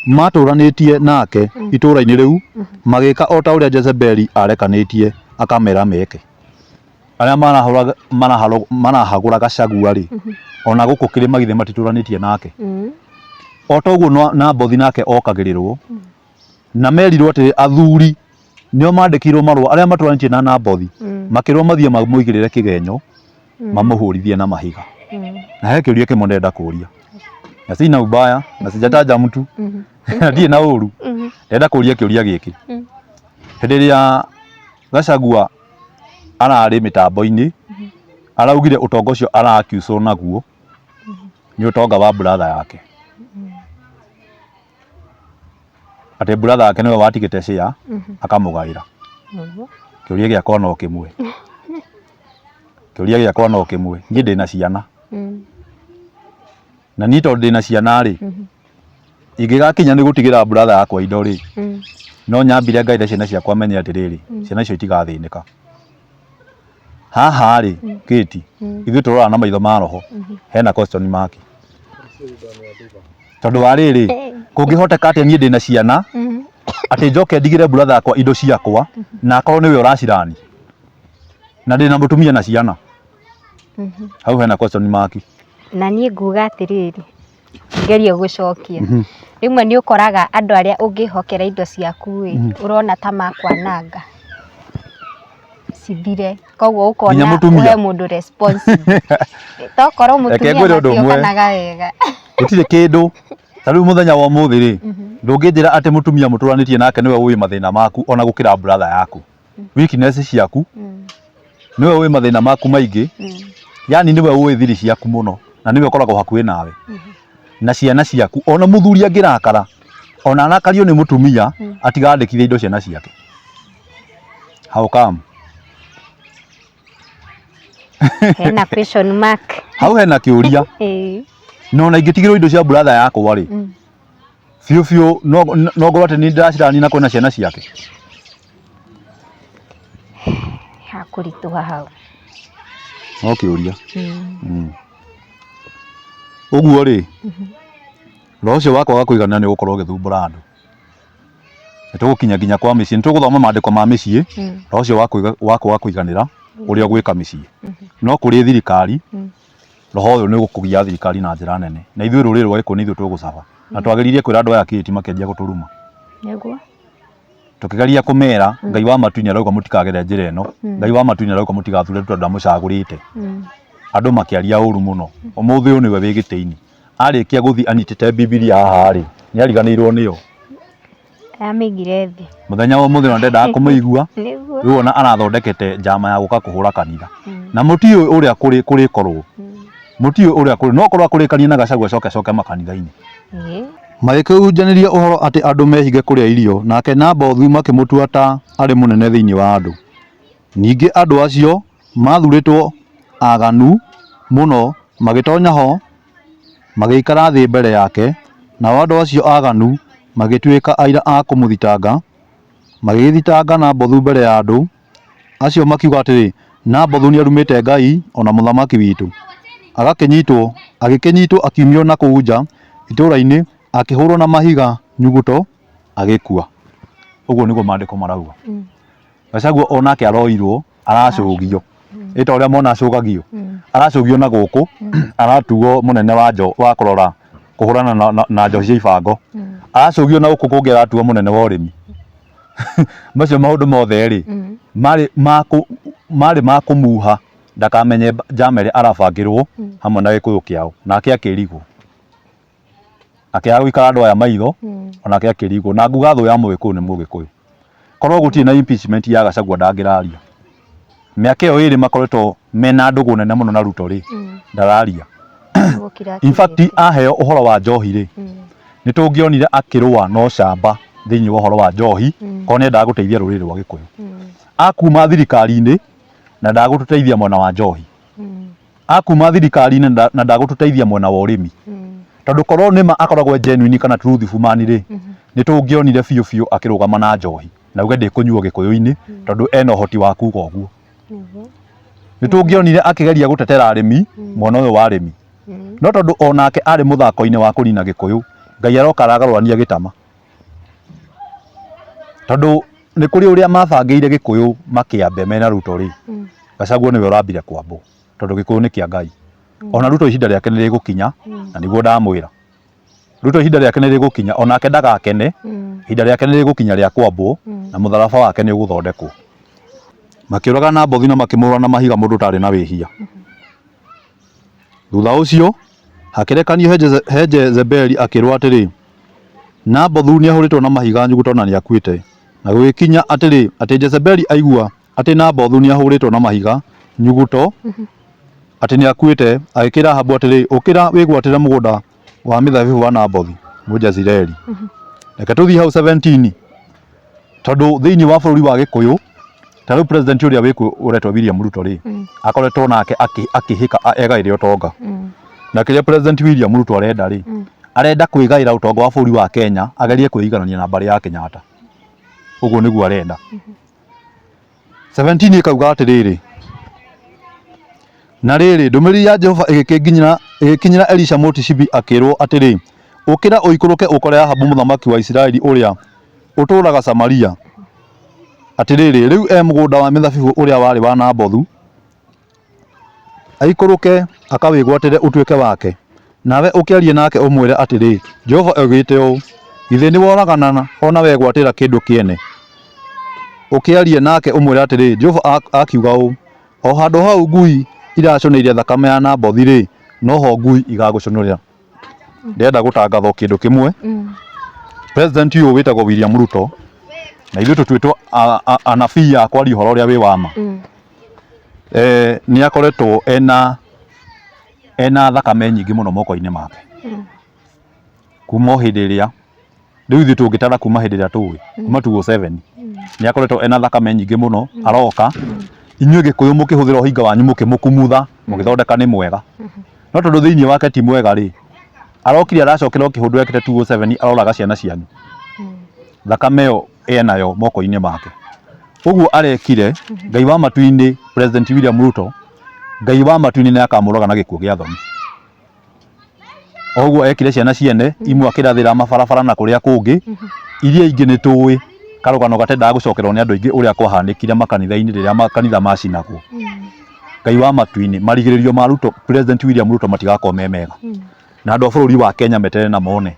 maatũũranĩtie nake itũũra-inĩ rĩu, magĩĩka o ta ũrĩa Jezebeli aarekanĩtie akameera meke. Arĩa marahagũra Gachagua rĩ, ona gũkũ kĩrĩma githĩ matitũranĩtie nake? O ta ũguo Nabothi nake okagĩrĩrwo, na merirwo atĩrĩ, athuri nĩo mandĩkĩirwo marũa arĩa matũranĩtie na Nabothi, makĩrwo mathiĩ mamũigĩrĩre kĩgenyo, mamũhũrithie na mahiga. Na he kĩũria kĩmwe ndĩrenda kũria, na sina ubaya na sijataja mtu na ndirĩ na ũru, ndĩrenda kũria kĩũria gĩkĩ, hĩndĩ ĩrĩa Gachagua ararĩ mĩtambo-inĩ, araugire ũtonga ũcio ara accuse naguo nĩ ũtonga wa brother yake. Atĩ brother yake nĩwe watigĩte share akamũgaĩra. Kĩũria gĩakwa no kĩmwe. Kĩũria gĩakwa no kĩmwe. Niĩ ndĩna ciana. Na niĩ tondũ ndĩna ciana rĩ, ingĩgakinya nĩ gũtigĩra brother yakwa indo rĩ, no nyambire ngaire ciana ciakwa menye atĩrĩrĩ, ciana icio itigathĩnĩka. Haha rĩ, Kate, ithuĩ tũroraga na maitho ma roho, hena question mark. Tondũ wa rĩrĩ, kũngĩhoteka atĩa niĩ ndĩna ciana, atĩ njoke ndigĩre brother yakwa indo ciakwa, na akorwo nĩwe ũracirani, na ndĩna mũtumia na ciana? Hau hena question mark. Na niĩ nguga atĩrĩrĩ, ngerie gũcokia. Rĩmwe nĩ ũkoraga andũ arĩa ũngĩhokera indo ciaku ĩ, ũrona ta makwananga cithire, koguo ũkona Nginya mũtumia. ũhe mũndũ responsible. Tokorwo Reke mũtumia ngwĩre ũndũ ũmwe. matiokanaga wega. Gũtirĩ kĩndũ ta rĩu mũthenya wa ũmũthĩ rĩ, ndũngĩnjĩra atĩ mũtumia mũtũranĩtie nake nĩwe ũĩ mathĩna maku ona gũkĩra brother yaku. Weakness ciaku nĩwe ũĩ mathĩna maku maingĩ, yani nĩwe ũĩ thiri ciaku mũno na nĩwe ũkoragwo hakuhĩ nawe na ciana ciaku. Ona mũthuri angĩrakara, ona arakario nĩ mũtumia, atigandĩkithia indo ciana ciake. How come? Hena question mark. Hau hena kĩũria. Na ona ingĩtigĩrwo indo cia brother yakwa rĩ, biũ biũ no no ngorwo atĩ nĩ ndĩracirani na kwĩna ciana ciake. Hakũritũha hau. No kĩũria. Ũguo rĩ, roho ũcio wa kwaga kũiganĩra nĩ ũgũkorwo ũgĩthumbũra andũ. Nĩ tũgũkinya nginya kwa mĩciĩ, nĩ tũgũthoma maandĩko ma mĩciĩ, roho ũcio wa kwaga kũiganĩra ũrĩa ũgwĩka mĩciĩ. No kũrĩ thirikari, roho ũyũ nĩ ũgũkũgia thirikari na njĩra nene. Na ithuĩ rũrĩrĩ rwa Gĩkũyũ nĩ ithuĩ tũgũcaba. Na twageririe kwĩra andũ aya kĩti makĩanjia gũtũruma. Nĩguo. Tũkĩgeria kũmera, Ngai wa matu-inĩ arauga mũtikagere njĩra ĩno. Ngai wa matu-inĩ arauga mũtigathure tondũ ndamũcagũrĩte. Andũ makĩaria ũru mũno. Ũmũthĩ ũyũ nĩwe wĩ gĩtĩ-inĩ. Arĩkia gũthiĩ anyitĩte Bibilia haha rĩ, nĩ ariganĩirwo nĩyo. Amĩigire thĩ. Mũthenya wa ũmũthĩ ona ndendaga kũmĩigua. Nĩguo. Rĩu ona arathondekete njama ya gũka kũhũra kanitha. Na mũtiũĩ ũrĩa kũrĩkorwo. Mũtiũĩ ũrĩa kũrĩ. No korwo akũrĩkanie na Gachagua acoke acoke makanitha-inĩ. Magĩkĩhunjanĩria ũhoro atĩ andũ mehinge kũrĩa irio, nake Nabothu makĩmũtua ta arĩ mũnene thĩinĩ wa andũ. Ningĩ andũ acio maathurĩtwo aaganu mũno magĩtonya ho, magĩikara thĩ mbere yake, nao andũ acio aaganu magĩtuĩka aira a kũmũthitanga, magĩgĩthitanga Nabothu mbere ya andũ acio makiuga atĩrĩ, Nabothu nĩarumĩte Ngai o na mũthamaki witũ. Agakĩnyitwo, agĩkĩnyitwo akiumio na kũu nja itũũra-inĩ, akĩhũrwo na mahiga nyuguto, agĩkua. Ũguo nĩguo maandĩko marauga. Gachagua o nake aroirwo aracũgio ĩ ta ũrĩa mwana acũgagio, aracũgio na gũkũ aratuo mũnene wa njo wa kũrora kũhũrana na, na, na njohi cia ibango, aracũgio na gũkũ kũngĩ aratuo mũnene wa ũrĩmi. Macio maũndũ mothe rĩ, marĩ ma marĩ ma kũmuha ndakamenye njama ĩrĩa arabangĩrwo hamwe na Gĩkũyũ kĩao. Nake akĩrigwo, akĩaga gũikara andũ aya maitho, onake akĩrigwo. Na nguga thũ ya Mũgĩkũyũ nĩ Mũgĩkũyũ. Korwo gũtirĩ na impeachment ya Gachagua ndangĩraria. Mĩaka ĩyo ĩrĩ makoretwo mena ndũgũ nene mũno na Ruto rĩ, ndararia. In fact aheo ũhoro wa njohi rĩ, nĩ tũngĩonire akĩrũa na ũcamba thĩinĩ wa ũhoro wa njohi, korwo nĩ endaga gũteithia rũrĩrĩ rwa Gĩkũyũ. Akuma thirikari-inĩ na ndagũtũteithia mwena wa njohi. Akuma thirikari-inĩ na ndagũtũteithia mwena wa ũrĩmi. Tondũ korwo nĩma akoragwo e genuine kana truthful man rĩ, nĩ tũngĩonire biũ biũ akĩrũgama na njohi na auge ndĩkũnyuo Gĩkũyũ-inĩ tondũ ena ũhoti wa kuga ũguo. Nĩ tũngĩonire akĩgeria gũtetera arĩmi mwena ũyũ wa arĩmi. No tondũ onake arĩ mũthako-inĩ wa kũnina Gĩkũyũ, Ngai aroka aragarũrania gĩtama. Tondũ nĩ kũrĩ ũrĩa mabangĩire Gĩkũyũ makĩambe mena Ruto rĩ, Gachagua nĩwe ũrambire kwambwo tondũ Gĩkũyũ nĩ kĩa Ngai. Ona Ruto ihinda rĩake nĩ rĩgũkinya na nĩguo ndamwĩra. Ruto ihinda rĩake nĩ rĩgũkinya onake ndagakene, ihinda rĩake nĩ rĩgũkinya rĩa kwambwo na mũtharaba wake nĩ ũgũthondekwo. Makĩũraga Nabothi na makĩmũhũra na mahiga mũndũ ũtarĩ na wĩhia. Thutha ũcio hakĩrekanio he Jezebeli akĩrwo atĩrĩ, Nabothu nĩahũrĩtwo na mahiga nyuguto na nĩakuĩte. Na gũgĩkinya atĩrĩ, atĩ Jezebeli aigua atĩ Nabothu nĩahũrĩtwo na mahiga nyuguto, atĩ nĩakuĩte, agĩkĩĩra Ahabu atĩrĩ, Ũkĩra wĩgwatĩre mũgũnda wa mĩthabibũ wa Nabothu Mũjezireeli. Reke tũthiĩ hau 17 tondũ thĩinĩ wa bũrũri wa Gĩkũyũ ta rĩu president ũrĩa wĩkuo ũretwo William Ruto rĩ, akoretwo nake akĩhĩka egaĩre ũtonga. Na kĩrĩa President William Ruto arenda rĩ, arenda kwĩgaĩra ũtonga wa bũrũri wa Kenya, agerie kwĩiganania na mbarĩ ya Kenyatta. Ũguo nĩguo arenda. 17 ĩkauga atĩrĩrĩ, na rĩrĩ, ndũmĩrĩri ya Jehova ĩgĩkĩnginyĩra ĩgĩkinyĩra Elisha Mũtishibi akĩrwo atĩrĩ, ũkĩra ũikũrũke ũkore Ahabu mũthamaki wa Isiraeli ũrĩa ũtũũraga Samaria. Atĩrĩrĩ, rĩu e mũgũnda wa mĩthabibũ ũrĩa warĩ wa Nabothu, aikũrũke akawĩgwatĩre ũtuĩke wake. Nawe ũkĩarie nake ũmwĩre atĩrĩ, 'Jehova oigĩte ũũ, Githĩ nĩworagana o na wegwatĩra kĩndũ kĩene? Ũkĩarie nake ũmwĩre atĩrĩ, 'Jehova akiuga ũũ, O handũ hau ngui iracũnĩire thakame ya Nabothi-rĩ, noho ngui igagũcũnĩra. Ndĩrenda gũtangatha o kĩndũ kĩmwe. President ũyũ wĩtagwo William Ruto, na ithuĩ tũtuĩtwo anabii a kwaria ũhoro ũrĩa wĩ wa ma. Eh, nĩ akoretwo ena ena thakame nyingĩ mũno moko-inĩ make kuma o hĩndĩ ĩrĩa rĩu ithuĩ tũngĩtara kuma hĩndĩ ĩrĩa tũĩ kuma 2007 nĩ akoretwo ena thakame nyingĩ mũno aroka inyuĩ gĩkũyũ mũkĩhũthĩra ũhinga wanyu mũkĩmũkumutha mũgĩthondeka nĩ mwega no tondũ thĩinĩ wake ti mwega rĩ arokire aracokera o kĩhũndũ ekĩte 2007 aroraga ciana cianyu thakame ĩyo enayo moko-inĩ make ũguo arekire Ngai wa matu-inĩ President William Ruto Ngai wa matu-inĩ nĩ akamũraga na gĩkuũ gĩa thoni o ũguo ekire ciana ciene imwe akĩrathĩra mabarabara na kũrĩa kũngĩ iria ingĩ nĩ tũĩ karũgano gatendaga gũcokerwo nĩ andũ aingĩ ũrĩa kwahanĩkire makanitha-inĩ rĩrĩa makanitha macinagwo Ngai wa matu-inĩ marigĩrĩrio ma Ruto President William Ruto matigakorwo me mega na andũ a bũrũri wa Kenya meterere na mone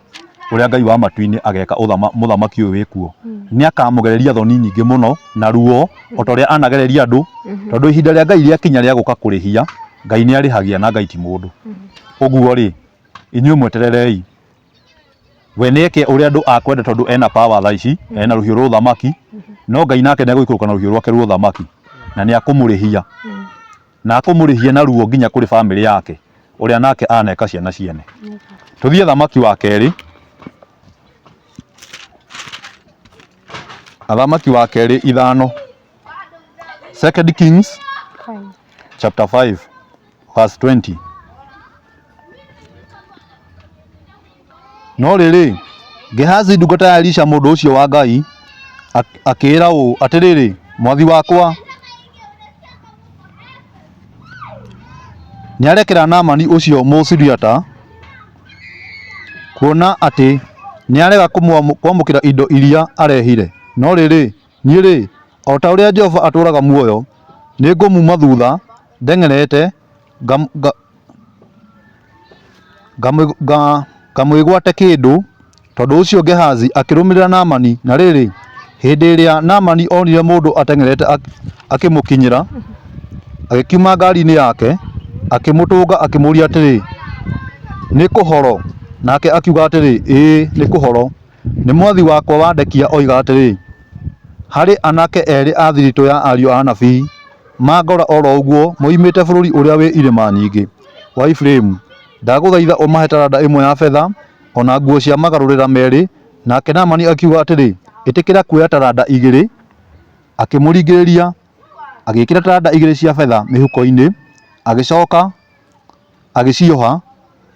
ũrĩa Ngai wa matu-inĩ ageka mũthamaki ũyũ wĩkuo nĩ akamũgereria thoni nyingĩ mũno na ruo o ta ũrĩa anagereria andũ tondũ ihinda rĩa Ngai rĩakinya rĩa gũka kũrĩhia Ngai nĩ arĩhagia na Ngai ti mũndũ ũguo rĩ inyuĩ mwetererei we nĩ eke ũrĩa andũ akwenda tondũ ena power thaa ici ena rũhiũ rwa ũthamaki no Ngai nake nĩ egũikũrũka na rũhiũ rwake rwa ũthamaki na nĩ akũmũrĩhia na akũmũrĩhia na ruo nginya kũrĩ bamĩrĩ yake ũrĩa nake aneka ciana ciene tũthiĩ thamaki wa kerĩ athamaki wa kerĩ ithano Second Kings chapter 5 verse 20 No rĩrĩ, Gehazi ndungata ya Elisha mũndũ ũcio wa Ngai akĩĩra ũũ, Atĩrĩrĩ, mwathi wakwa nĩarekera Naamani ũcio Mũsuriata, kuona atĩ nĩarega kwamũkĩra indo iria arehire. No rĩrĩ, niĩ-rĩ, o ta ũrĩa Jehova atũũraga muoyo, nĩngũmuuma thutha ndeng'erete Ngamwĩgwate kĩndũ. Tondũ ũcio Gehazi akĩrũmĩrĩra Naamani, na rĩrĩ, hĩndĩ ĩrĩa Naamani onire mũndũ ateng'erete akĩmũkinyĩra, agĩkiuma ngaari-inĩ yake, akĩmũtũnga akĩmũũria atĩrĩ, Nĩ kũhoro? Nake akiuga atĩrĩ, Ĩĩ, nĩ kũhoro. Nĩ mwathi wakwa wandekia oiga atĩrĩ, 'Harĩ anake erĩ a thiritũ ya ariũ a anabii mangora o ro ũguo moimĩte bũrũri ũrĩa wĩ irĩma nyingĩ wa Efiraimu. Ndagũthaitha ũmahe taranda ĩmwe ya betha, o na nguo cia magarũrĩra merĩ. Nake Naamani akiuga atĩrĩ, Ĩtĩkĩra kuoya taranda igĩrĩ. Akĩmũringĩrĩria, agĩĩkĩra taranda igĩrĩ cia betha mĩhuko-inĩ, agĩcoka agĩcioha,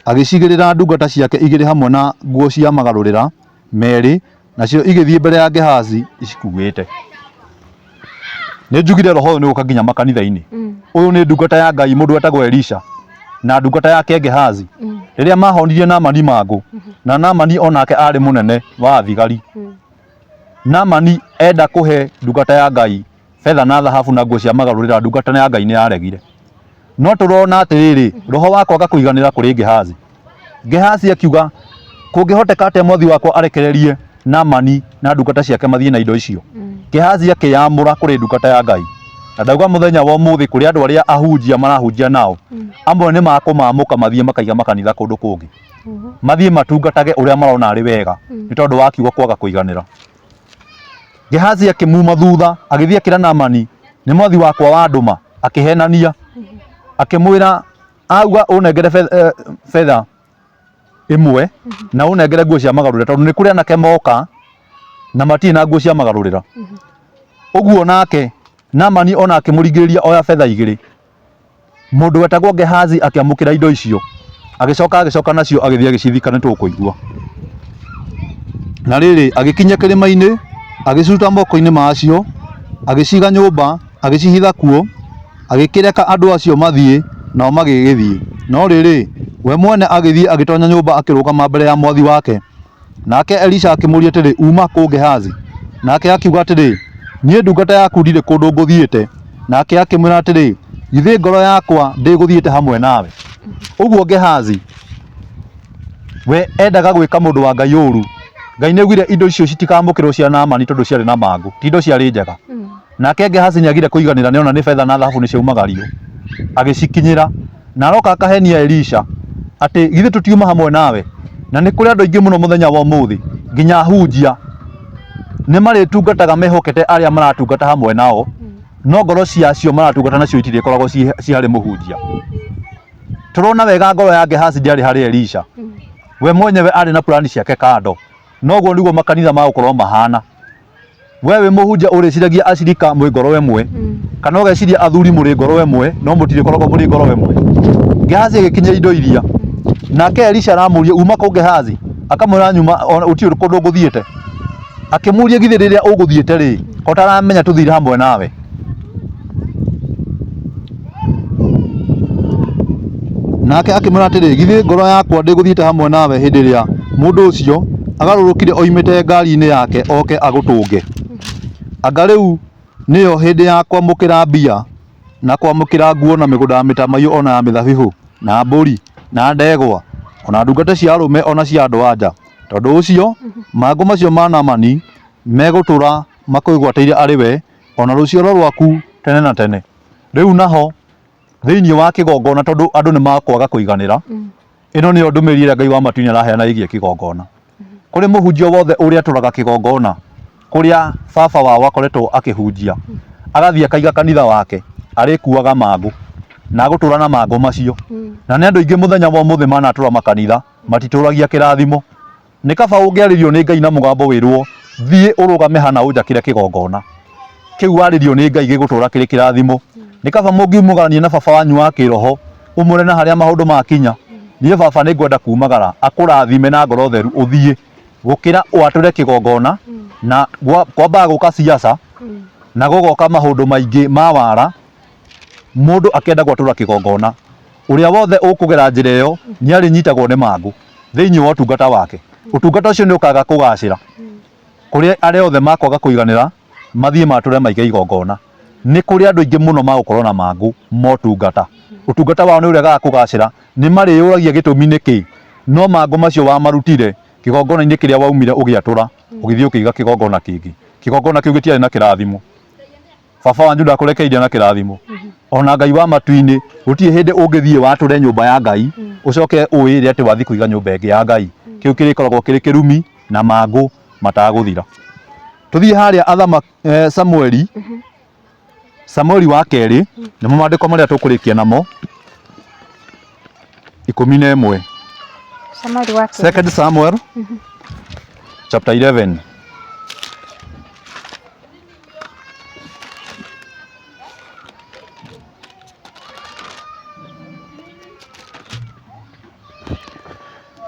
agĩcigĩrĩra ndungata ciake igĩrĩ hamwe na nguo cia magarũrĩra merĩ, nacio igĩthiĩ mbere ya Gehazi icikuuĩte. Nĩ njugire roho ũyũ nĩ ũka nginya makanitha-inĩ. Ũyũ nĩ ndungata ya Ngai mũndũ wetagwo Elisha na ndungata yake Gehazi. Rĩrĩa mahonirie Naamani mangũ, na Naamani onake arĩ mũnene wa thigari. Naamani enda kũhe ndungata ya Ngai betha na thahabu na nguo cia magarũrĩra, ndungata ya Ngai nĩ yaregire. No tũrona atĩrĩrĩ, roho wa kwaga kũiganĩra kũrĩ Gehazi. Gehazi akiuga, kũngĩhoteka atĩa mwathi wakwa arekererie Naamani na ndungata ciake mathiĩ na indo icio? Gehazi akĩyamũra kũrĩ ndungata ya Ngai. Na ndauga mũthenya wa ũmũthĩ kũrĩ andũ arĩa ahunjia marahunjia nao, amwe nĩ makũmamũka mathiĩ makaiga makanitha kũndũ kũngĩ. Mathiĩ matungatage ũrĩa marona arĩ wega, nĩ tondũ wa kiugo kwaga kũiganĩra. Gehazi akĩmuma thutha agĩthiĩ akĩra Naamani, nĩ mwathi wakwa wandũma, akĩhenania akĩmwĩra auga ũnengere betha ĩmwe na ũnengere nguo cia magarũrĩra tondũ nĩ kũrĩ anake moka na matirĩ na nguo cia magarũrĩra. Ũguo nake Naamani ona akĩmũringĩrĩria oya betha igĩrĩ. Mũndũ wetagwo Gehazi akĩamũkĩra indo icio. Agĩcoka agĩcoka nacio agĩthiĩ agĩcithika nĩ tũkũigua. Na rĩrĩ, agĩkinya kĩrĩma-inĩ, agĩciruta moko-inĩ macio, agĩciga nyũmba, agĩcihitha kuo, agĩkĩreka andũ acio mathiĩ, nao magĩgĩthiĩ. No rĩrĩ, we mwene agĩthiĩ agĩtonya nyũmba akĩrũgama mbere ya mwathi wake. Nake Elisha akĩmũũria atĩrĩ, Uuma kũ, Gehazi? Nake akiuga atĩrĩ, Niĩ ndungata yaku ndirĩ kũndũ ngũthiĩte. Nake akĩmwĩra atĩrĩ, Githĩ ngoro yakwa ndĩgũthiĩte hamwe nawe? Ũguo Gehazi we endaga gwĩka mũndũ wa Ngai ũru. Ngai nĩ augire indo icio citikamũkĩrwo cia Naamani tondũ ciarĩ na mangũ, ti indo ciarĩ njega. Nake Gehazi nĩ agire kũiganĩra nĩ ona nĩ betha na thahabu nĩ ciaumagario, agĩcikinyĩra. Na aroka akahenia Elisha atĩ githĩ tũtiuma hamwe nawe? Na nĩ kũrĩ andũ aingĩ mũno mũthenya wa ũmũthĩ nginya ahunjia nĩ marĩtungataga mehokete arĩa maratungata hamwe nao, no ngoro cia acio maratungata nacio itirĩkoragwo ciĩ harĩ mũhunjia. Tũrona wega ngoro ya Gehazi ndĩarĩ harĩ Elisha. We mwenyewe arĩ na plani ciake kando. Noguo nĩguo makanitha magũkorwo mahana. We wĩ mũhunjia ũrĩciragia acirika mwĩ ngoro ĩmwe kana ũgeciria athuri mũrĩ ngoro ĩmwe no mũtirĩkoragwo mũrĩ ngoro ĩmwe. Gehazi agĩkinya indo iria nake Elisha aramũria uma kũ Gehazi akamwĩra nyuma ona gũtirĩ kũndũ ngũthiĩte. Akĩmũria githĩ rĩrĩa ũgũthiĩte rĩ ko ũtaramenya tũthire hamwe nawe. Nake akĩmwĩra atĩrĩ, Githĩ ngoro yakwa ndĩgũthiĩte hamwe nawe hĩndĩ ĩrĩa mũndũ ũcio agarũrũkire oimĩte ngaari-inĩ yake oke agũtũnge? Anga rĩu nĩyo hĩndĩ ya kwamũkĩra mbia na kwamũkĩra nguo na mĩgũnda ya mĩtamaiyũ o na ya mĩthabibũ, na mbũri, na ndegwa, o na ndungata cia arũme o na cia andũ-a-nja? Tondũ ũcio mangũ macio ma Naamani megũtũũra makwĩgwatĩire arĩ we o na rũciaro rwaku tene na tene. Rĩu naho thĩinĩ wa kĩgongona tondũ andũ nĩ makwaga kũiganĩra ĩno nĩyo ndũmĩrĩri ĩrĩa Ngai wa matu-inĩ araheana ĩgiĩ kĩgongona. Kũrĩ mũhunjia wothe ũrĩa atũraga kĩgongona kũrĩa baba wao akoretwo akĩhunjia agathiĩ akaiga kanitha wake arĩkuaga mangũ na agũtũra na mangũ macio. Na nĩ andũ aingĩ mũthenya wa ũmũthĩ manatũra makanitha matitũragia kĩrathimo. Nĩ kaba ũngĩarĩrio nĩ Ngai na mũgambo wĩrwo, Thiĩ ũrũgame hana ũnjakĩre kĩgongona. Kĩu warĩrio nĩ Ngai gĩgũtũũra kĩrĩ kĩrathimo. Nĩ kaba mũngiumũgarania na baba wanyu wa kĩroho, ũmwĩre na harĩa maũndũ makinya, Niĩ baba nĩ ngwenda kumagara, akũrathime na ngoro theru ũthiĩ, gũkĩra watũre kĩgongona na kwambaga gũka siasa na gũgoka maũndũ maingĩ ma wara, mũndũ akĩenda gwatũra kĩgongona. Ũrĩa wothe ũkũgera njĩra ĩyo nĩ arĩnyitagwo nĩ mangũ thĩinĩ wa ũtungata wake. Ũtungata ũcio nĩ ũkaga kũgacĩra. Kũrĩ arĩa othe makwaga kũiganĩra mathiĩ matũre maige igongona. Nĩ kũrĩ andũ aingĩ mũno magũkorwo na mangũ motungata. Ũtungata wao nĩ ũregaga kũgacĩra, nĩ marĩyũragia gĩtũmi nĩ kĩĩ, no mangũ macio wamarutire kĩgongona-inĩ kĩrĩa waumire ũgĩatũra, ũgĩthiĩ ũkĩiga kĩgongona kĩngĩ. Kĩgongona kĩu gĩtiarĩ na kĩrathimo. Baba wanyu ndakũrekeirie na kĩrathimo. Ona Ngai wa matu-inĩ gũtirĩ hĩndĩ ũngĩthiĩ watũre nyũmba ya Ngai ũcoke ũĩre atĩ wathiĩ kũiga nyũmba ĩngĩ ya Ngai. Kĩu kĩrĩkoragwo kĩrĩ kĩrumi na mangũ matagũthira. Tũthiĩ harĩa athama eh, Samueli Samueli wa kerĩ nĩmo maandĩko marĩa tũkũrĩkia namo 11. Samueli wa kerĩ. Second Samuel chapter 11.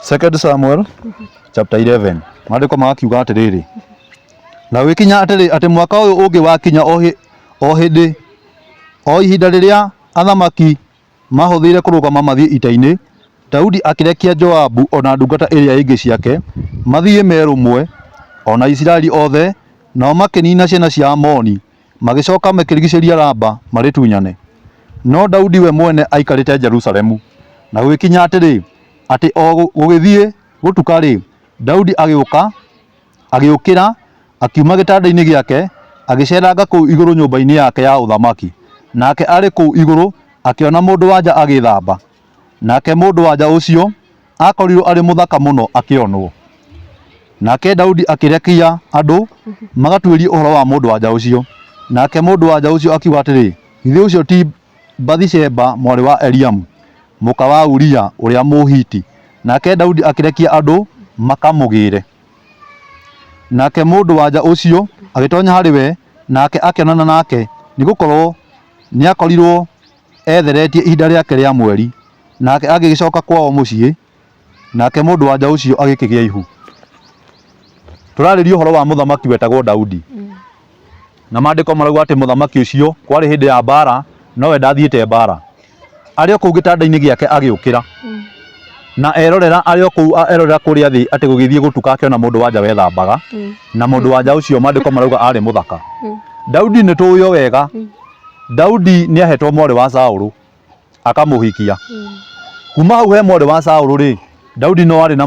Second Samuel chapter 11 maandĩko magakiuga atĩrĩrĩ na gũgĩkinya atĩrĩ atĩ mwaka ũyũ ũngĩ wakinya o hĩ- o hĩndĩ o ihinda rĩrĩa athamaki Maahũthĩire kũrũgama mathiĩ ita-inĩ, Daudi akĩrekia Joabu o na ndungata iria ingĩ ciake mathiĩ me rũmwe, o na Isiraeli othe, nao makĩniina ciana cia Amoni, magĩcoka makĩrigicĩria Raba marĩtunyane. No Daudi we mwene aikarĩte Jerusalemu. Na gũgĩkinya atĩrĩ, atĩ o gũgĩthiĩ gũtuka-rĩ, Daudi agĩũka, Agĩũkĩra, akiuma gĩtanda-inĩ gĩake, agĩceeranga kũu igũrũ nyũmba-inĩ yake ya ũthamaki. Nake arĩ kũu igũrũ akĩona mũndũ-wa-nja agĩĩthamba. Nake mũndũ-wa-nja ũcio aakorirũo arĩ mũthaka mũno akĩonwo. Nake Daudi akĩrekia andũ magatuĩrie ũhoro wa mũndũ-wa-nja ũcio. Nake mũndũ-wa-nja ũcio akiuga atĩrĩ, Githĩ ũcio ti Bathisheba mwarĩ wa Eliamu, mũka wa Uria ũrĩa Mũhiti? Nake Daudi akĩrekia andũ makamũgĩĩre. Nake mũndũ-wa-nja ũcio agĩtonya harĩ we, nake akĩonana nake, nĩgũkorwo nĩakorirwo etheretie ihinda rĩake rĩa mweri. Nake agĩgĩcoka kwao mũciĩ, nake mũndũ-wa-nja ũcio agĩkĩgĩa ihu. Tũrarĩria ũhoro wa mũthamaki wetagwo Daudi. Na maandĩko marauga atĩ mũthamaki ũcio kwarĩ hĩndĩ ya mbara, nowe ndathiĩte mbara. Arĩ o kũu gĩtanda-inĩ gĩake agĩũkĩra. Na erorera arĩ o kũu erorera kũrĩa thĩ atĩ gũgĩthiĩ gũtuka akĩona mũndũ wa nja wethambaga. Na mũndũ wa nja ũcio maandĩko marauga arĩ mũthaka. Daudi nĩ tũĩ o wega. Daudi nĩ ahetwo mwarĩ wa Saũlũ akamũhikia. Kuma hau he mwarĩ wa Saũlũ rĩ, Daudi no arĩ na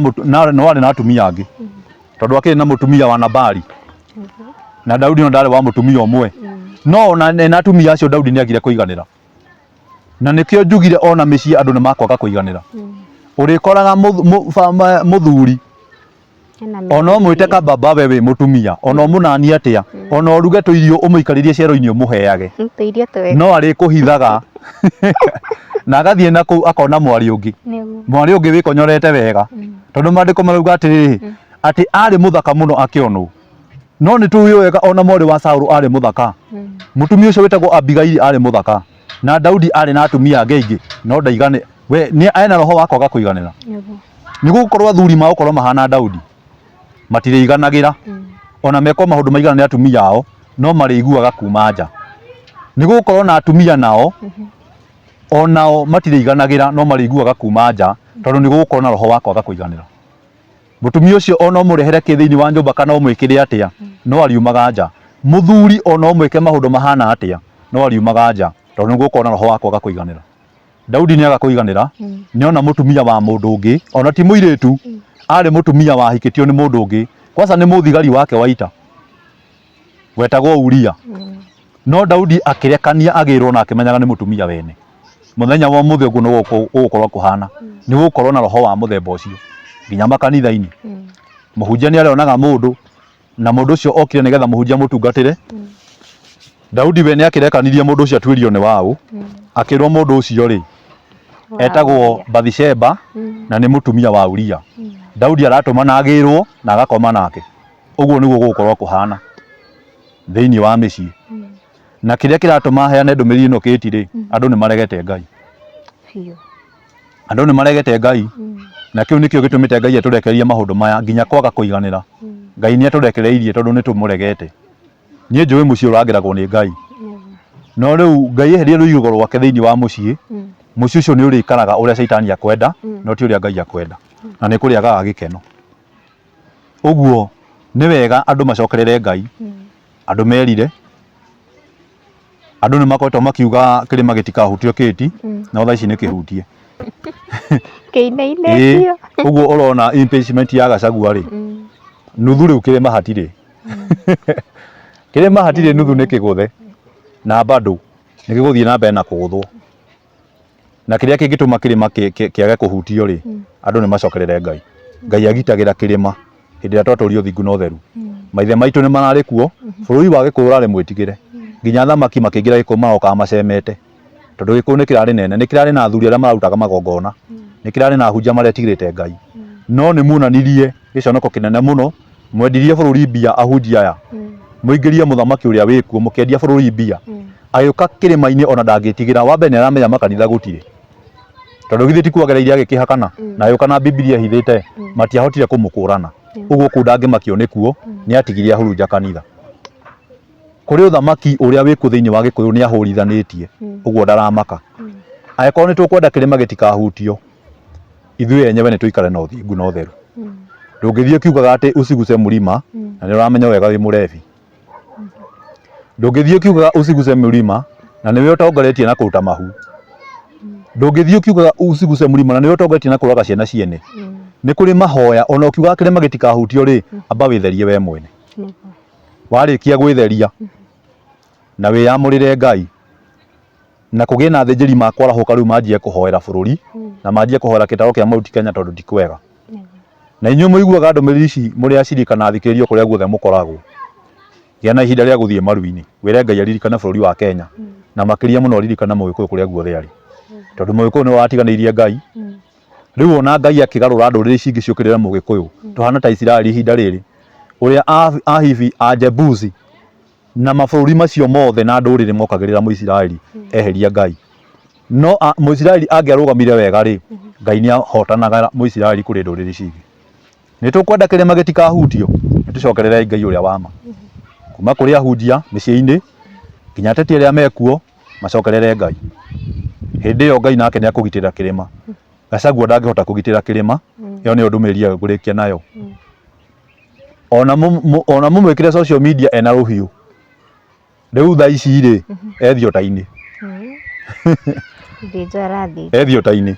no arĩ na atumia angĩ. Tondũ akĩrĩ na mũtumia wa Nabali. Na Daudi no ndarĩ wa mũtumia ũmwe. No ona ena atumia acio Daudi nĩ agire kũiganĩra. Na nĩkĩo njugire ona mĩciĩ andũ nĩ makwaga kũiganĩra. Ũrĩkoraga mũthuri ona ũmwĩte kababa we wĩ mũtumia ona ũmũnanie atĩa ona ũruge tũirio ũmũikarĩrie cero-inĩ ũmũheage Tũirio twega. no arĩkũhithaga na agathiĩ na kũu akona mwarĩ ũngĩ Nĩguo. mwarĩ ũngĩ wĩkonyorete wega tondũ maandĩko marauga atĩrĩrĩ atĩ arĩ mũthaka mũno akĩonwo no nĩ tũĩ wega ona mwarĩ wa Saũlũ arĩ mũthaka mũtumia ũcio wĩtagwo Abigaili arĩ mũthaka na Daudi arĩ na atumia angĩ aingĩ no ndaigane we nĩ ena roho wa kwaga kũiganĩra Nĩguo. nĩ gũkorwo athuri magũkorwo mahana Daudi matirĩiganagĩra ona mekwo maũndũ maigana nĩ atumia ao no marĩiguaga kuma nja nĩ gũkorwo na atumia nao onao matirĩiganagĩra no marĩiguaga kuma nja tondũ nĩ gũgũkorwo na roho wa kwaga kũiganĩra mũtumia ũcio ona ũmũrehere kĩ thĩinĩ wa nyũmba kana ũmwĩkĩre atĩa no ariumaga nja mũthuri ona ũmwĩke maũndũ mahana atĩa no ariumaga nja tondũ nĩ gũkorwo na roho wa kwaga kũiganĩra Daudi nĩ aga kũiganĩra nĩ ona mũtumia wa mũndũ ũngĩ ona ti mũirĩtu arĩ mũtumia wahikĩtio nĩ mũndũ ũngĩ kwanza nĩ mũthigari wake wa ita wetagwo Uria no Daudi akĩrekania agĩrwo na akĩmenyaga nĩ mũtumia wene mũthenya wa ũmũthĩ ũguo nĩguo gũgũkorwo kũhana nĩ gũgũkorwo na roho wa mũthemba ũcio nginya makanitha-inĩ mũhunjia nĩ arĩonaga mũndũ na mũndũ ũcio okire nĩgetha mũhunjia amũtungatĩre Daudi we nĩ akĩrekanirie mũndũ ũcio atuĩrio nĩ waũ akĩrwo mũndũ ũcio rĩ etagwo Bathisheba na nĩ mũtumia wa Uria Daudi aratũma na agĩrwo na agakoma nake ũguo nĩguo gũgũkorwo kũhana thĩinĩ wa mĩciĩ na kĩrĩa kĩratũma heane ndũmĩrĩri ĩno kĩti rĩ andũ nĩ maregete Ngai Biũ. andũ nĩ maregete Ngai na kĩu nĩkĩo gĩtũmĩte Ngai atũrekererie maũndũ maya nginya kwaga kũiganĩra Ngai nĩ atũrekereirie tondũ nĩ tũmũregete niĩ njũĩ mũciĩ ũrangĩragwo nĩ Ngai no rĩu Ngai eherie rũirigo rwake thĩinĩ wa mũciĩ mũciĩ ũcio nĩ ũrĩikaraga ũrĩa caitani akwenda no ti ũrĩa Ngai akwenda na nĩ kũrĩagaga gĩkeno ũguo nĩ wega andũ macokerere Ngai andũ merire andũ nĩ makoretwo makiuga kĩrĩma gĩtikahutio kĩti no thaa ici nĩ kĩhutie Kĩinainĩtio. Ĩĩ, ũguo ũrona impeachment ya Gachagua rĩ nuthu rĩu kĩrĩma hatirĩ kĩrĩma hatirĩ nuthu nĩ kĩgũthe na bado nĩ gĩgũthiĩ na mbere na kũgũthwo na kĩrĩa kĩngĩtũma kĩrĩma kĩage kũhutio rĩ andũ nĩ macokerere Ngai Ngai agitagĩra kĩrĩma hĩndĩ ĩrĩa twatũria ũthingu na ũtheru maithe maitũ nĩ mararĩ kuo bũrũri wa Gĩkũyũ ũrarĩ mwĩtigĩre nginya athamaki makĩingĩra Gĩkũyũ marokaga macemete tondũ Gĩkũyũ nĩ kĩrarĩ nene nĩ kĩrarĩ na athuri arĩa mararutaga magongona nĩ kĩrarĩ na ahunjia maretigĩrĩte Ngai no nĩ muonanirie gĩconoko kĩnene mũno mwendirie bũrũri mbia ahunjia aya mũingĩrie mũthamaki ũrĩa wĩkuo mũkĩendia bũrũri mbia agĩũka kĩrĩma-inĩ ona ndangĩtigĩra wa mbere nĩ aramenya makanitha gũtirĩ tondũ githĩ ti kuo agereire agĩkĩhakana na agĩũka na Bibilia ĩhithĩte matiahotire kũmũkũrana ũguo kũu ndangĩmakio nĩkuo nĩ atigire ahurunja kanitha kũrĩ ũthamaki ũrĩa wĩkuo thĩinĩ wa Gĩkũyũ nĩ ahũrithanĩtie ũguo ndaramaka angĩkorwo nĩ tũkwenda kĩrĩma gĩtikahutio ithuĩ enyewe nĩ tũikare na ũthingu na ũtheru ndũngĩthiĩ ũkiugaga atĩ usiguse mlima na nĩ ũramenya wega wĩ mũrebi ndũngĩthiĩ ũkiugaga usiguse mlima na nĩwe ũtongoretie na kũruta mahu ndũngĩthiĩ ũkiugaga usiguse mlima na nĩwe ũtongoretie na kũraga ciana ciene nĩ kũrĩ mahoya ona ũkiugaga kĩrĩma gĩtikahutio rĩ amba wĩtherie we mwene warĩkia gwĩtheria na wĩyamũrĩre Ngai na kũgĩe na athĩnjĩri makwarahũka rĩu manjie kũhoera bũrũri na manjie kũhoera kĩtaro kĩa Mount Kenya tondũ ti kwega na inyuĩ mũiguaga ndũmĩrĩri ici mũrĩ acirika na athikĩrĩria kũrĩa guothe mũkoragwo gĩa na ihinda rĩa gũthiĩ maru-inĩ wĩre Ngai aririkane bũrũri wa Kenya na makĩria mũno aririkane mũgĩkũyũ kũrĩa guothe arĩ tondũ mũgĩkũyũ nĩwe watiganĩirie Ngai rĩu ona Ngai akĩgarũra ndũrĩrĩ ici ingĩ ciũkĩrĩre mũgĩkũyũ tũhana ta Isiraeli ihinda rĩrĩ ũrĩa Ahivi Ajebusi na mabũrũri macio mothe na ndũrĩrĩ mokagĩrĩra Mũisiraeli eheria Ngai. No Mũisiraeli angĩarũgamire wega rĩ, Ngai nĩ ahotanaga Mũisiraeli kũrĩ ndũrĩrĩ cingĩ. Nĩ tũkwenda kĩrĩma gĩtikahutio, nĩ tũcokererei Ngai ũrĩa wa ma. Kuma kũrĩ ahunjia mĩciĩ-inĩ nginya ateti arĩa mekuo macokerere Ngai. Hĩndĩ ĩyo Ngai nake nĩ akũgitĩra kĩrĩma. Gachagua ndangĩhota kũgitĩra kĩrĩma, ĩyo nĩyo ndũmĩrĩri ĩyo ngũrĩkia nayo. Ona mũmwĩkĩre social media ena rũhiũ, Rĩu thaa ici rĩ, e thiota-inĩ. Thĩnjwo arathiĩ. E thiota-inĩ.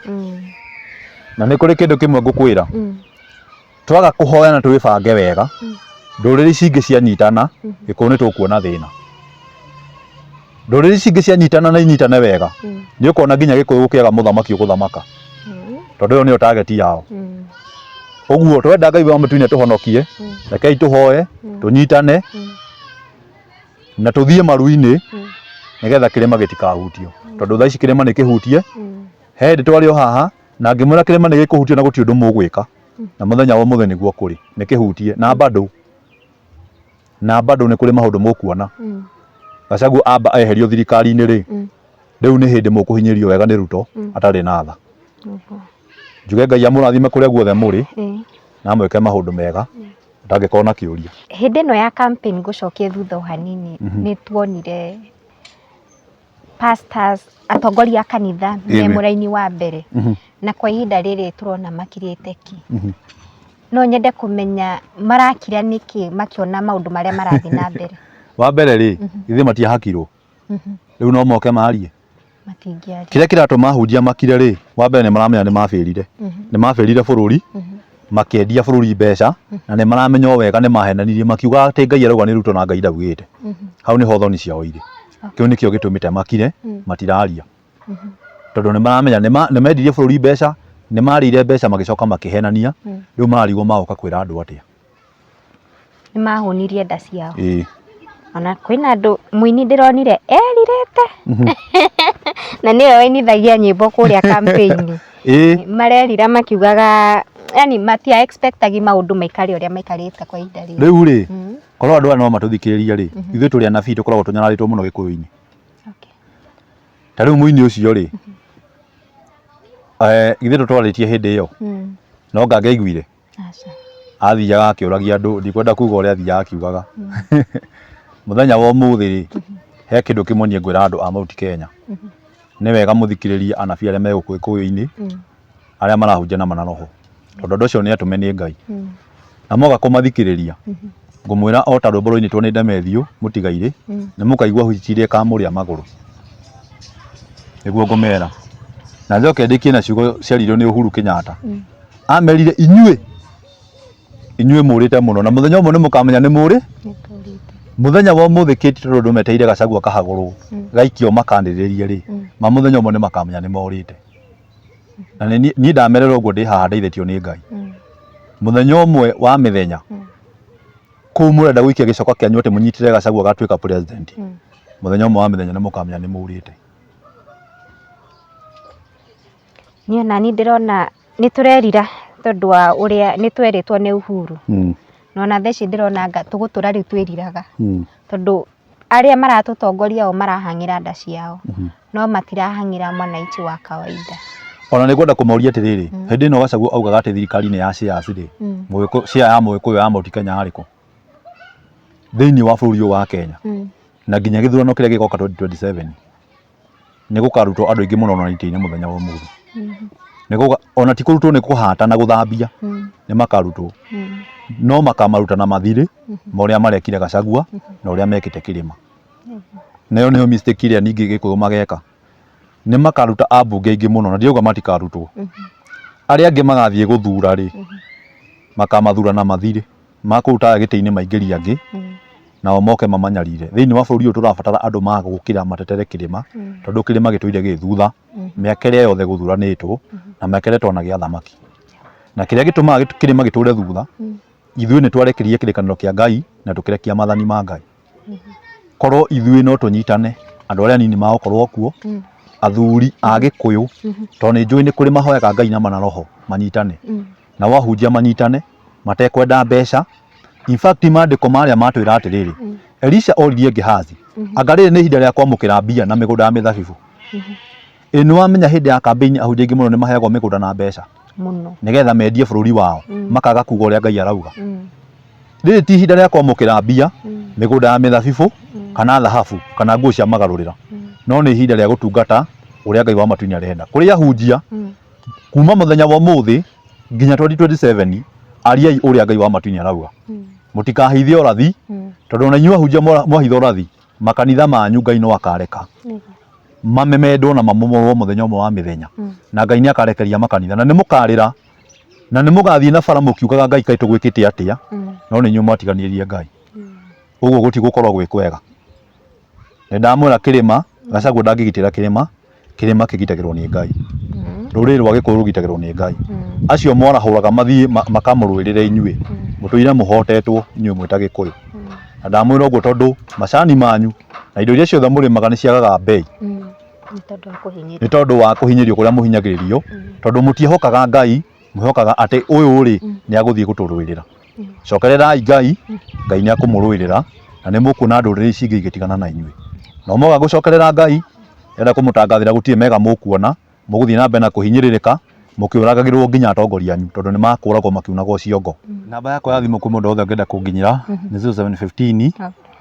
Na nĩ kũrĩ kĩndũ kĩmwe ngũkwĩra. Twaga kũhoya na twĩbange wega, ndũrĩrĩ ici ingĩ cianyitana, Gĩkũyũ nĩ tũkuona thĩna. Ndũrĩrĩ ici ingĩ cianyitana na inyitane wega, nĩ ũkona nginya Gĩkũyũ gũkĩaga mũthamaki ũgũthamaka. Tondũ ĩyo nĩyo target yao. Ũguo twenda Ngai wa matu-inĩ atũhonokie, rekei tũhoe, tũnyitane, na tũthiĩ maru-inĩ nĩgetha kĩrĩma gĩtikahutio tondũ thaa ici kĩrĩma nĩ kĩhutie he hĩndĩ twarĩ o haha na ngĩmwĩra kĩrĩma nĩ gĩkũhutio na gũtirĩ ũndũ mũgwĩka na mũthenya wa ũmũthĩ nĩguo kũrĩ nĩ kĩhutie na bado na bado nĩ kũrĩ maũndũ mũkuona Gachagua amba eherio thirikari-inĩ rĩ rĩu nĩ hĩndĩ mũkũhinyĩrio wega nĩ Ruto atarĩ na tha njuge Ngai amũrathime kũrĩa guothe mũrĩ na amwĩke maũndũ mega ndangĩkorwo na kĩũria. Hĩndĩ ĩno ya campaign ngũcokie thutha o hanini nĩ tuonire pastors atongoria a kanitha me mũraini wa mbere na kwa ihinda rĩrĩ tũrona makirĩte ki. No nyende kũmenya marakira nĩkĩ makĩona maũndũ marĩa marathiĩ na mbere. Wa mbere rĩ, githĩ matiahakirwo? Rĩu no moke marie? Matingĩaria. Kĩrĩa kĩratũma ahunjia makire rĩ, wa mbere nĩ maramenya nĩ mabĩrire. Nĩ mabĩrire bũrũri, makĩendia bũrũri mbeca, na nĩ maramenya o wega nĩ mahenanirie makiuga atĩ Ngai arauga nĩ Ruto na Ngai ndaugĩte. Hau nĩho thoni ciao irĩ. Kĩu nĩkĩo gĩtũmĩte makire, matiraria. Tondũ nĩ maramenya nĩ mendirie bũrũri mbeca, nĩ marĩire mbeca magĩcoka makĩhenania, rĩu mararigwo magoka kwĩra andũ atĩa. Nĩ mahũnirie nda ciao. Ĩĩ. Ona kwĩna andũ mũini ndĩronire erirĩte na nĩwe wainithagia nyĩmbo kũrĩa campaign. Ĩĩ. Marerira makiugaga yani matia expectagi maũndũ maikare ũrĩa maikarĩte kwa ihinda rĩrĩ. Rĩu rĩ, korwo andũ aya no matũthikĩrĩrie rĩ, ithuĩ tũrĩ anabii tũkoragwo tũnyararĩtwo mũno gĩkũyũ-inĩ. Ta rĩu mũini ũcio rĩ, githĩ tũtwarĩtie hĩndĩ ĩyo? No anga angĩaiguire? Aca. Athiaga akĩũragia andũ, ndikwenda kuga ũrĩa athiaga akiugaga. Mũthenya wa ũmũthĩ rĩ, he kĩndũ kĩmwe niĩ ngwĩra andũ a Mount Kenya. Nĩ wega mũthikĩrĩrie anabii arĩa me gũkũ Gĩkũyũ-inĩ, arĩa marahunjia na ma na roho. Tondũ andũ acio nĩ atũme nĩ Ngai. Na mwoka kũmathikĩrĩria, ngũmwĩra o ta rwĩmbo rwainĩtwo nĩ Demethiũ Mũtigairĩ, nĩ mũkaigua huici iria ikamũrĩa magũrũ. Nĩguo ngũmera. Na njoke ndĩkie na ciugo ciaririo nĩ Uhuru Kenyatta. Amerire inyuĩ inyuĩ mũrĩte mũno na mũthenya ũmwe nĩ mũkamenya nĩ mũrĩ mũthenya wa ũmũthĩ kĩti tondũ andũ metereire Gachagua kahagũrwo gaikio makanĩrĩrie rĩ ma mũthenya ũmwe nĩ makamenya nĩ morĩte na niĩ ndamerera ũguo ndĩ haha ndeithĩtio nĩ Ngai mũthenya ũmwe wa mĩthenya kũu mũrenda gũikia gĩcoka kĩanyu atĩ mũnyitĩre Gachagua gatuĩka president mũthenya ũmwe wa mĩthenya nĩ mũkamenya nĩ mũrĩte. Niĩ ona niĩ ndĩrona nĩ tũrerira tondũ wa ũrĩa nĩ twerĩtwo nĩ Uhuru. Na ona thaa ici ndĩrona anga tũgũtũra rĩu twĩriraga. Tondũ arĩa maratũtongoria o marahang'ĩra nda ciao. No matirahang'ĩra mwananchi wa kawaida. Ona nĩ ngwenda kũmoria atĩrĩrĩ, hĩndĩ ĩno Gachagua augaga atĩ thirikari nĩ ya shares rĩ, share ya Mũgĩkũyũ ya Mount Kenya yarĩ kũ? Thĩinĩ wa bũrũri ũyũ wa Kenya. Na nginya gĩthurano kĩrĩa gĩgoka 2027. Nĩ gũkarutwo andũ aingĩ mũno ona itĩ-inĩ mũthenya wa ũmũthĩ. Nĩ gũga, ona ti kũrutwo nĩ kũhata na gũthambia, nĩ makarutwo. No makamaruta na mathirĩ ma ũrĩa marekire Gachagua na ũrĩa mekĩte Kĩrĩma. Na ĩyo nĩyo mistake ĩrĩa ningĩ Gĩkũyũ mageka. Nĩ makaruta ambunge aingĩ mũno na ndirauga matikarutwo. Arĩa angĩ magathiĩ gũthura rĩ, makamathura na mathirĩ. Makũruta aya gĩtĩ-inĩ maingĩrie angĩ, nao moke mamanyarire. Thĩinĩ wa bũrũri ũyũ tũrabatara andũ ma gũkĩra matetere kĩrĩma, tondũ kĩrĩma gĩtũire gĩ thutha, mĩaka ĩrĩa yothe gũthuranĩtwo, na mĩaka ĩrĩa twanagĩa athamaki. Na kĩrĩa gĩtũmaga kĩrĩma gĩtũre thutha, ithuĩ nĩ twarekirie kĩrĩkanĩro kĩa Ngai na tũkĩrekia maathani ma Ngai. Korwo ithuĩ no tũnyitane, andũ arĩa anini magũkorwo kuo, athuri a Gĩkũyũ, tondũ nĩ njũĩ nĩ kũrĩ mahoyaga Ngai na ma na roho manyitane. Nao ahunjia manyitane matekwenda mbeca. In fact maandĩko marĩa matwĩra atĩrĩrĩ, Elisha oririe Gehazi, anga rĩrĩ nĩ ihinda rĩa kwamũkĩra mbia na mĩgũnda ya mĩthabibũ? Ĩ nĩ wamenya hĩndĩ ya kambĩini ahunjia aingĩ mũno nĩ maheagwo mĩgũnda na mbeca Mũno. nĩgetha mendie bũrũri wao, makaga kuga ũrĩa Ngai arauga. Rĩrĩ ti ihinda rĩa kwamũkĩra mbia, mĩgũnda ya mĩthabibũ, kana thahabu, kana nguo cia magarũrĩra, no nĩ ihinda rĩa gũtungata ũrĩa Ngai wa matu-inĩ arenda. Kũrĩ ahunjia, kuma mũthenya wa ũmũthĩ nginya 2027, ariai ũrĩa Ngai wa matu-inĩ arauga. Mũtikahithe ũrathi, tondũ ona inyuĩ ahunjia mwahitha ũrathi, makanitha manyu Ngai no akareka mamemendwo na mamomorwo mũthenya ũmwe wa mĩthenya, na Ngai nĩ akarekeria makanitha, na nĩ mũkarĩra na nĩ mũgathiĩ na bara mũkiugaga Ngai kaĩ tũgwĩkĩte atĩa, no nĩ inyuĩ mwatiganĩrie Ngai. Ũguo gũtigũkorwo gwĩ kwega. Nĩ ndamwĩra kĩrĩma, Gachagua ndangĩgitĩra kĩrĩma, kĩrĩma kĩgitagĩrwo nĩ Ngai. Rũrĩrĩ rwa Gĩkũyũ rũgitagĩrwo nĩ Ngai. Acio mwarahũraga mathiĩ makamũrũĩrĩre inyuĩ, mũtũire mũhotetwo inyuĩ mwĩ ta Gĩkũyũ. Na ndamwĩra ũguo tondũ macani manyu na indo iria ciothe mũrĩmaga nĩ ciagaga mbei. Nĩ tondũ wa kũhinyĩrio kũrĩa mũhinyagĩrĩrio, tondũ mũtiĩhokaga Ngai, mwĩhokaga atĩ ũyũ rĩ nĩ agũthiĩ gũtũrũĩrĩra. Cokererai Ngai, Ngai nĩ akũmũrũĩrĩra na nĩ mũkuona ndũrĩrĩ ici ingĩ igĩtigana na inyuĩ. No mwaga gũcokerera Ngai, enda kũmũtangathĩra gũtirĩ mega mũkuona, mũgũthiĩ na mbere na kũhinyĩrĩrĩka mũkĩũragagĩrwo nginya atongoria anyu tondũ nĩ makũragwo makiunagwo ciongo. Namba yakwa ya thimũ kwĩ mũndũ wothe ũngĩenda kũnginyĩra nĩ 0715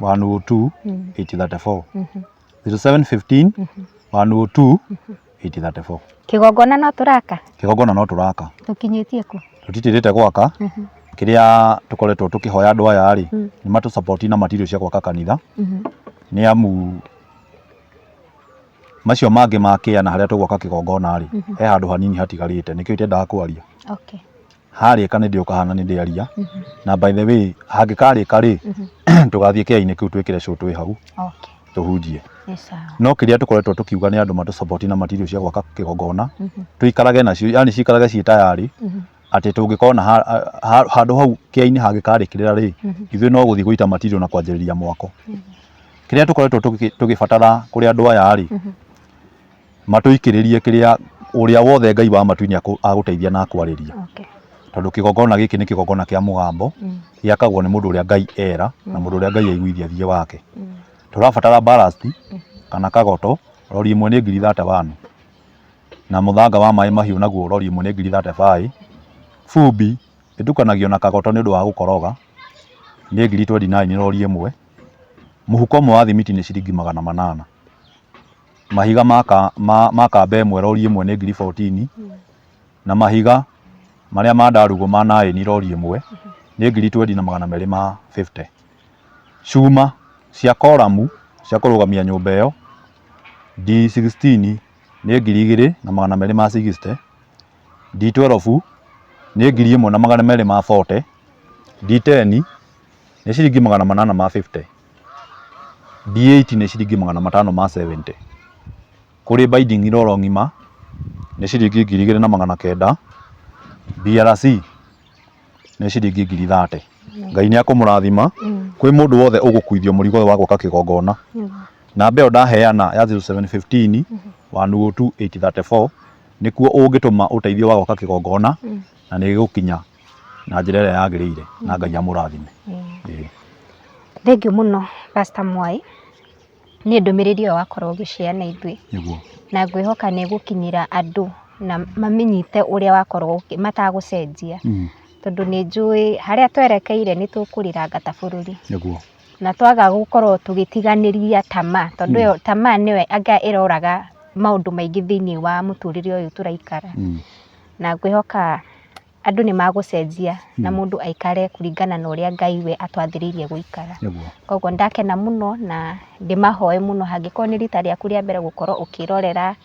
102 834. 0715 102 834. Kĩgongona no tũraka? Kĩgongona no tũraka. Tũkinyĩtie kũ? Tũtitirĩte gwaka. Kĩrĩa tũkoretwo tũkĩhoya andũ aya rĩ, nĩ matũ support na material cia gwaka kanitha. Nĩ amu macio mangĩ ma kĩa na harĩa tũgwaka kĩgongona rĩ, he handũ hanini hatigarĩte, nĩkĩo itendaga kwaria. Harĩka nĩ ndĩũka na nĩ ndĩaria. Na by the way, hangĩkarĩka rĩ, tũgathiĩ kĩainĩ kĩu twĩkĩre show twĩ hau, tũhunjie. Nĩ sawa. No kĩrĩa tũkoretwo tũkiuga nĩ andũ matũ support na material cia gwaka kĩgongona, tũikarage nacio, yani ciikarage ciĩ tayari, atĩ tũngĩkona handũ hau kĩainĩ hangĩkarĩkĩrĩra rĩ, ithuĩ no gũthiĩ gũita material na kwanjĩrĩria mwako. Kĩrĩa tũkoretwo tũgĩbatara kũrĩ andũ aya rĩ, matũikĩrĩrie kĩrĩa ũrĩa wothe Ngai wa matu-inĩ agũteithia na akwarĩria. Tondũ kĩgongona gĩkĩ nĩ kĩgongona kĩa mũgambo, gĩakagwo nĩ mũndũ ũrĩa Ngai era na mũndũ ũrĩa Ngai aiguithia thiĩ wake. Tũrabatara ballast kana kagoto, rori ĩmwe nĩ ngiri 31. Na mũthanga wa maĩ mahiũ naguo rori ĩmwe nĩ ngiri 35. Bumbi ĩtukanagio na kagoto nĩ ũndũ wa gũkoroga nĩ ngiri 29 rori ĩmwe. Mũhuko ũmwe wa thimiti nĩ ciringi 800. Mahiga ma kamba ĩmwe rori ĩmwe nĩ ngiri 14. Na mahiga marĩa ma ndarugũ ma 9 rori ĩmwe nĩ ngiri 20 na 250. Cuma cia koramu cia kũrũgamia nyũmba ĩyo D16 nĩ 2260. D12 nĩ 1240. D10 nĩ ciringi 850. D8 nĩ ciringi 570. Kũrĩ binding roro ng'ima nĩ ciringi 2900. BRC nĩ ciringi ngiri 30. Ngai nĩ akũmũrathima. Kwĩ mũndũ wothe ũgũkuithio mũrigo ũyũ wa gwaka kĩgongona. Namba ĩyo ndaheana ya 0715 102 834 nĩkuo ũngĩtũma ũteithio wa gwaka kĩgongona na nĩ gĩgũkinya na njĩra ĩrĩa yagĩrĩire na Ngai amũrathime. Ĩĩ. Thank you mũno Pastor Mwai nĩ ndũmĩrĩri ĩyo wakorwo ũgĩshare na ithuĩ. Nĩguo. Na ngwĩhoka nĩ ĩgũkinyĩra andũ na mamĩnyite ũrĩa wakorwo matagũcenjia. Tondũ nĩ njũĩ harĩa twerekeire nĩ tũkũrĩranga ta bũrũri. Nĩguo. Na twaga gũkorwo tũgĩtiganĩria tamaa, tondũ ĩyo tamaa nĩyo anga ĩroraga maũndũ maingĩ thĩinĩ wa mũtũrĩre ũyũ tũraikara. Na ngwĩhoka andũ nĩ magũcenjia na mũndũ aikare kũringana na ũrĩa Ngai we atwathĩrĩirie gũikara. Nĩguo. Koguo ndakena mũno na ndĩmahoe mũno hangĩkorwo nĩ rita rĩaku rĩa mbere gũkorwo ũkĩrorera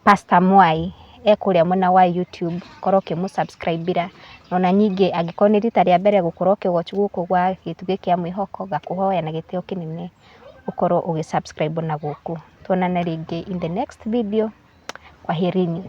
Pastor Mwai e kũrĩa mwena wa YouTube, korwo ũkĩmũ subscribe ĩra. Ona ningĩ angĩkorwo nĩ rita rĩa mbere gũkorwo ũkĩ watch gũkũ gwa Gĩtugĩ kĩa Mwĩhoko, ngakũhoya na gĩtĩo kĩnene ũkorwo ũgĩ subscribe na gũkũ. Tuonane rĩngĩ in the next video. Kwaherini.